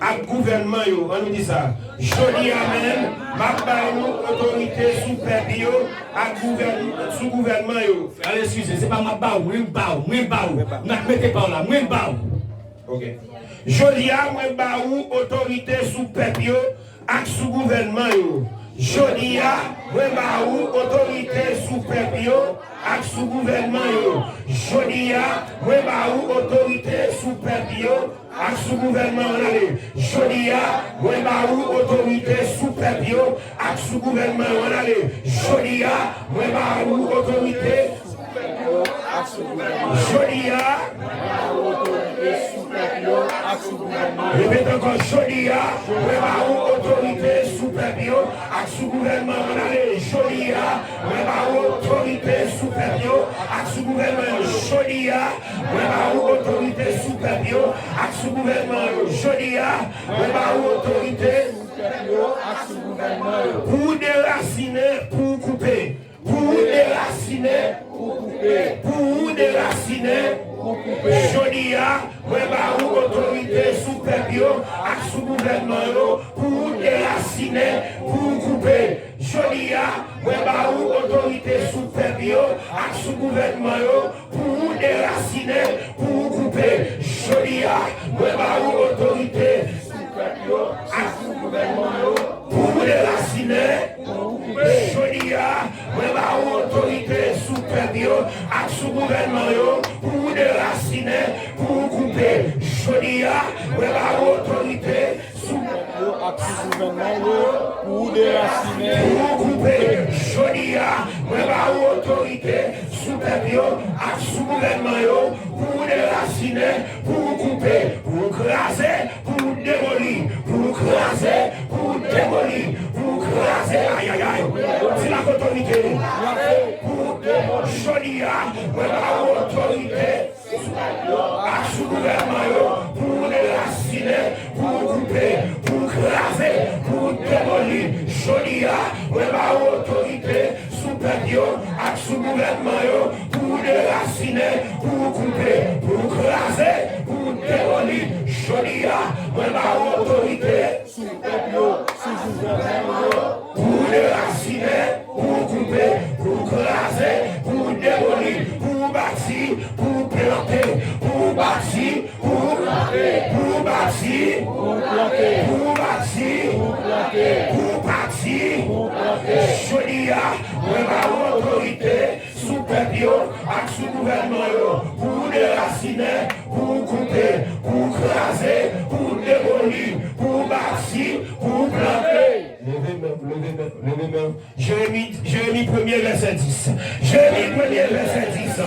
ak gouvènman yo. Ann nou di sa. Jodi a menm, m ap ba ou otorite sou pèp yo ak gouvèn-, sou gouvènman yo. Al eskize, se pa m ap ba ou, mwen ba ou, mwen ba ou. M ap mete pa w la, mwen ba ou. Ok. Jodi a, mwen ba ou otorite sou pèp yo ak sou gouvènman yo. Jodi a, mwen ba ou otorite sou pèp yo ak sou gouvènman yo. Jodi a, mwen ba ou otorite sou pèp yo ak sou gouvènman yo. Ann ale. Jodi a, mwen ba ou otorite sou pèp yo ak sou gouvènman yo. Ann ale. Jodi a, mwen ba ou otorite sou pèp yo ak sou gouvènman yo. Jodi a, mwen ba ou otorite sou pèp yo ak sou gouvènman yo. Repete ankò, jodi a, mwen ba ou otorite sou pèp yo ak sou gouvènman yo. Ann ale. Jodi a, mwen ba ou otorite sou pèp yo ak sou gouvènman yo. Jodi a, mwen ba ou otorite sou pèp yo ak sou gouvènman yo. Jodi a, mwen ba ou otorite sou pèp yo ak sou gouvènman yo. Pou ou derasinen, pou ou koupe. Pou ou derasinen, pou ou koupe. Pou ou derasinen, pou ou koupe. Jodi a, mwen ba ou otorite sou pèp yo ak sou gouvènman yo. Pou ou derasinen, pou ou koupe. Jodi a, mwen ba ou otorite sou pèp yo ak sou gouvènman yo. Pou ou derasinen, pou ou koupe. Jodi a, mwen ba ou otorite sou pèp yo ak sou gouvènman yo. Pou ou derasinen, pou ou koupe. Jodi a, mwen ba ou otorite sou pèp yo ak sou gouvènman yo. Pou ou derasinen, pou ou koupe. Jodi a, mwen ba ou otorite sou pèp yo ak sou gouvènman yo, pou ou derasinen, pou ou koupe. Jodi a, mwen ba ou otorite sou pèp yo ak sou gouvènman yo, pou ou derasinen, pou ou koupe, pou ou kraze, pou ou demoli, pou ou kraze, pou ou demoli, pou ou kraze. Ayayay. Di l ak otorite. Pou ou demoli. Jodi a, mwen ba ou otorite sou pèp yo ak sou gouvènman yo, pou ou derasinen, pou ou koupe, pou ou kraze, pou ou demoli. Jodi a, mwen ba ou otorite sou pèp yo ak sou gouvènman yo, pou ou derasinen, pou ou koupe, pou ou kraze, pou ou demoli. Jodi a, mwen ba ou otorite sou pèp yo, sou gouvènman yo, pou ou derasinen, pou ou koupe, pou ou kraze, pou ou demoli, pou ou bati, pou ou plante, pou ou bati, pou ou plante, pou ou bati, pou ou plante, pou ou bati, pou ou plante, pou ou bati, pou ou plante. Jodi a, mwen ba ou otorite sou pèp yo ak sou gouvènman yo, pou ou derasinen, pou w plante. Leve men, leve men, leve men. Jeremi, Jeremi premye vèsè dis. Jeremi premye vèsè dis.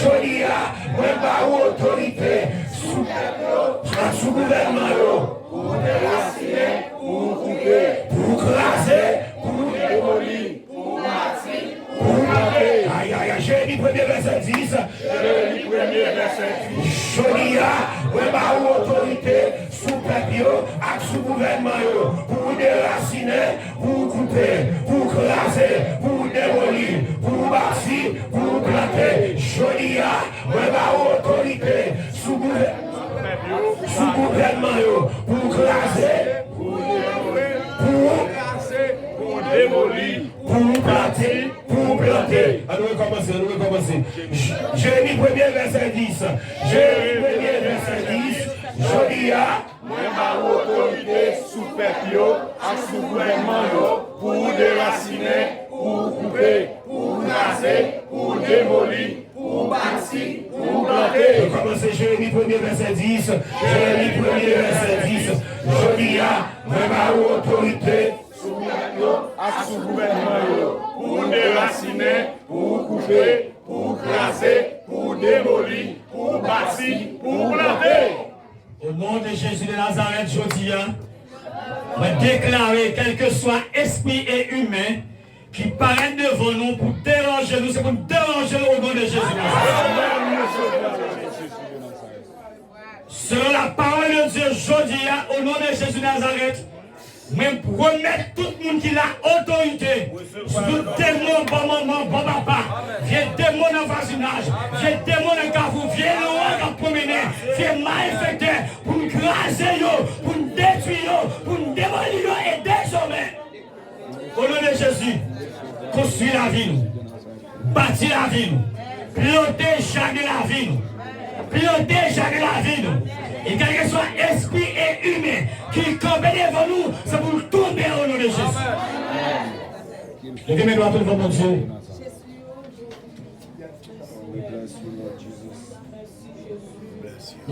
Jodi a, mwen ba ou otorite sou pèp yo ak sou gouvènman yo. Pou w derasinen, pou w koupe, pou w kraze, pou w demoli, pou w bati, pou w plante. Ay, ay, ay, Jeremi premye vèsè dis. Jeremi premye vèsè dis. Jodi a, mwen ba ou otorite sou pèp yo ak sou gouvènman yo, pou w derasinen, pou w koupe, pou w kraze, pou w demoli, pou w bati, pou w plante. Jodi a, mwen ba ou otorite sou gouvè-, sou gouvènman yo, pou w kraze, pou w, pou w demoli, pou w plante, pou w plante. Ann rekòmanse, ann rekòmanse. J-, Jeremi premye vèsè dis. Jeremi premye vèsè dis. Jodi a, mwen ba ou otorite sou pèp yo ak sou gouvènman yo, pou w derasinen, pou w koupe, pou w kraze, pou w demoli, pou w bati, pou w plante. Rekòmanse Jeremi premye vèsè dis. Jeremi premye vèsè dis. Jodi a, mwen ba ou otorite sou pèp yo ak sou gouvènman yo, pou w derasinen, pou w koupe, pou w kraze, pou w demoli, pou w bati, pou w plante. O non de Jezi de Nazarèt, jodi a, mwen deklare, kèlkeswa espri e imen ki parèt devan nou pou deranje nou, se pou n deranje l o non de Jezi de Nazarèt. Selon la parole de Dieu, jodi a, o non de Jezi de Nazarèt, mwen remèt tout moun ki la otorite sou tout demon, bò manman, bò papa, vye demon nan vwazinaj, vye demon nan kafou, vye lwa k ap pwomennen, vye malfektè, pou n kraze yo, pou n detwi yo, pou n demoli yo, e dezòmè, o non de Jezi, konstwi lavi nou, bati lavi nou, plante jaden lavi nou, plante jaden lavi nou. E kèlkeswa espri e imen ki kanpe devan nou, se pou l tonbe o non de Jezi. Leve men dwat ou devan Bondye.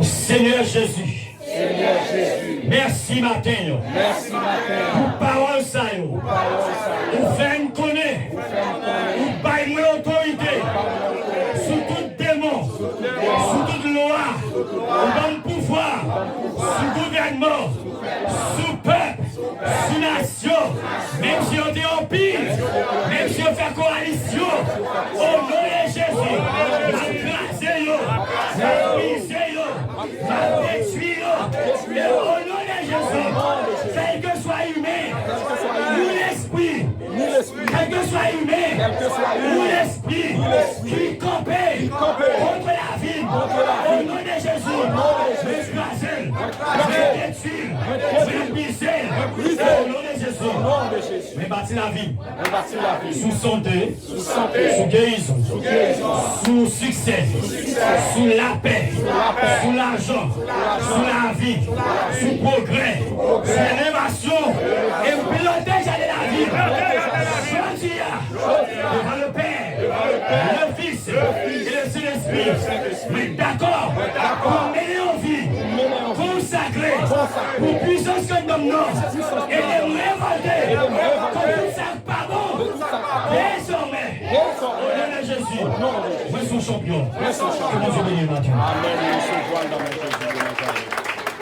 Senyè Jezi. Senyè Jezi. Mèsi maten an. Mèsi maten an. Pou pawòl sa yo. Pou pawòl sa yo. Ou fè n konnen. Ou fè n konnen. Ou bay mwen otorite. Ou bay mwen otorite. Sou tout demon. Sou tout demon. Sou tout lwa. Sou tout lwa. Ou ban m pouvwa. Ou ban m pouvwa. Sou gouvènman. Sou gouvènman. Sou pèp. Sou nasyon. Menm si yo te anpil, menm si yo fè kowalisyon, o non de Jezi, m ap kraze yo, m ap brize yo, m ap detwi yo. E o non de Jezi, kèlkeswa imen, ni lespri, kèlkeswa imen, ni lespri, ki kanpe kont lavi m, o non de Jezi, mwen kraze l, mwen detwi l, mwen brize l, o non de Jezi. Mwen bati lavi m sou sante, sou gerizon, sou siksè, sou lapè, sou lajan, sou lavi, sou pwogrè, sou elevasyon, e m plante jaden lavi m. Jodi a, devan le Pè, le Fis, e le Sentespri, mwen dakò pou mennen yon vi konsakre pou pwisans ke nonm nan, e ke m revòlte kont tout sa k pa bon. Dezòmè, o non de Jezi, mwen se yon chanpyon. Ke Bondye beni w maten. Amèn. Mwen resevwa l nan men Jezi.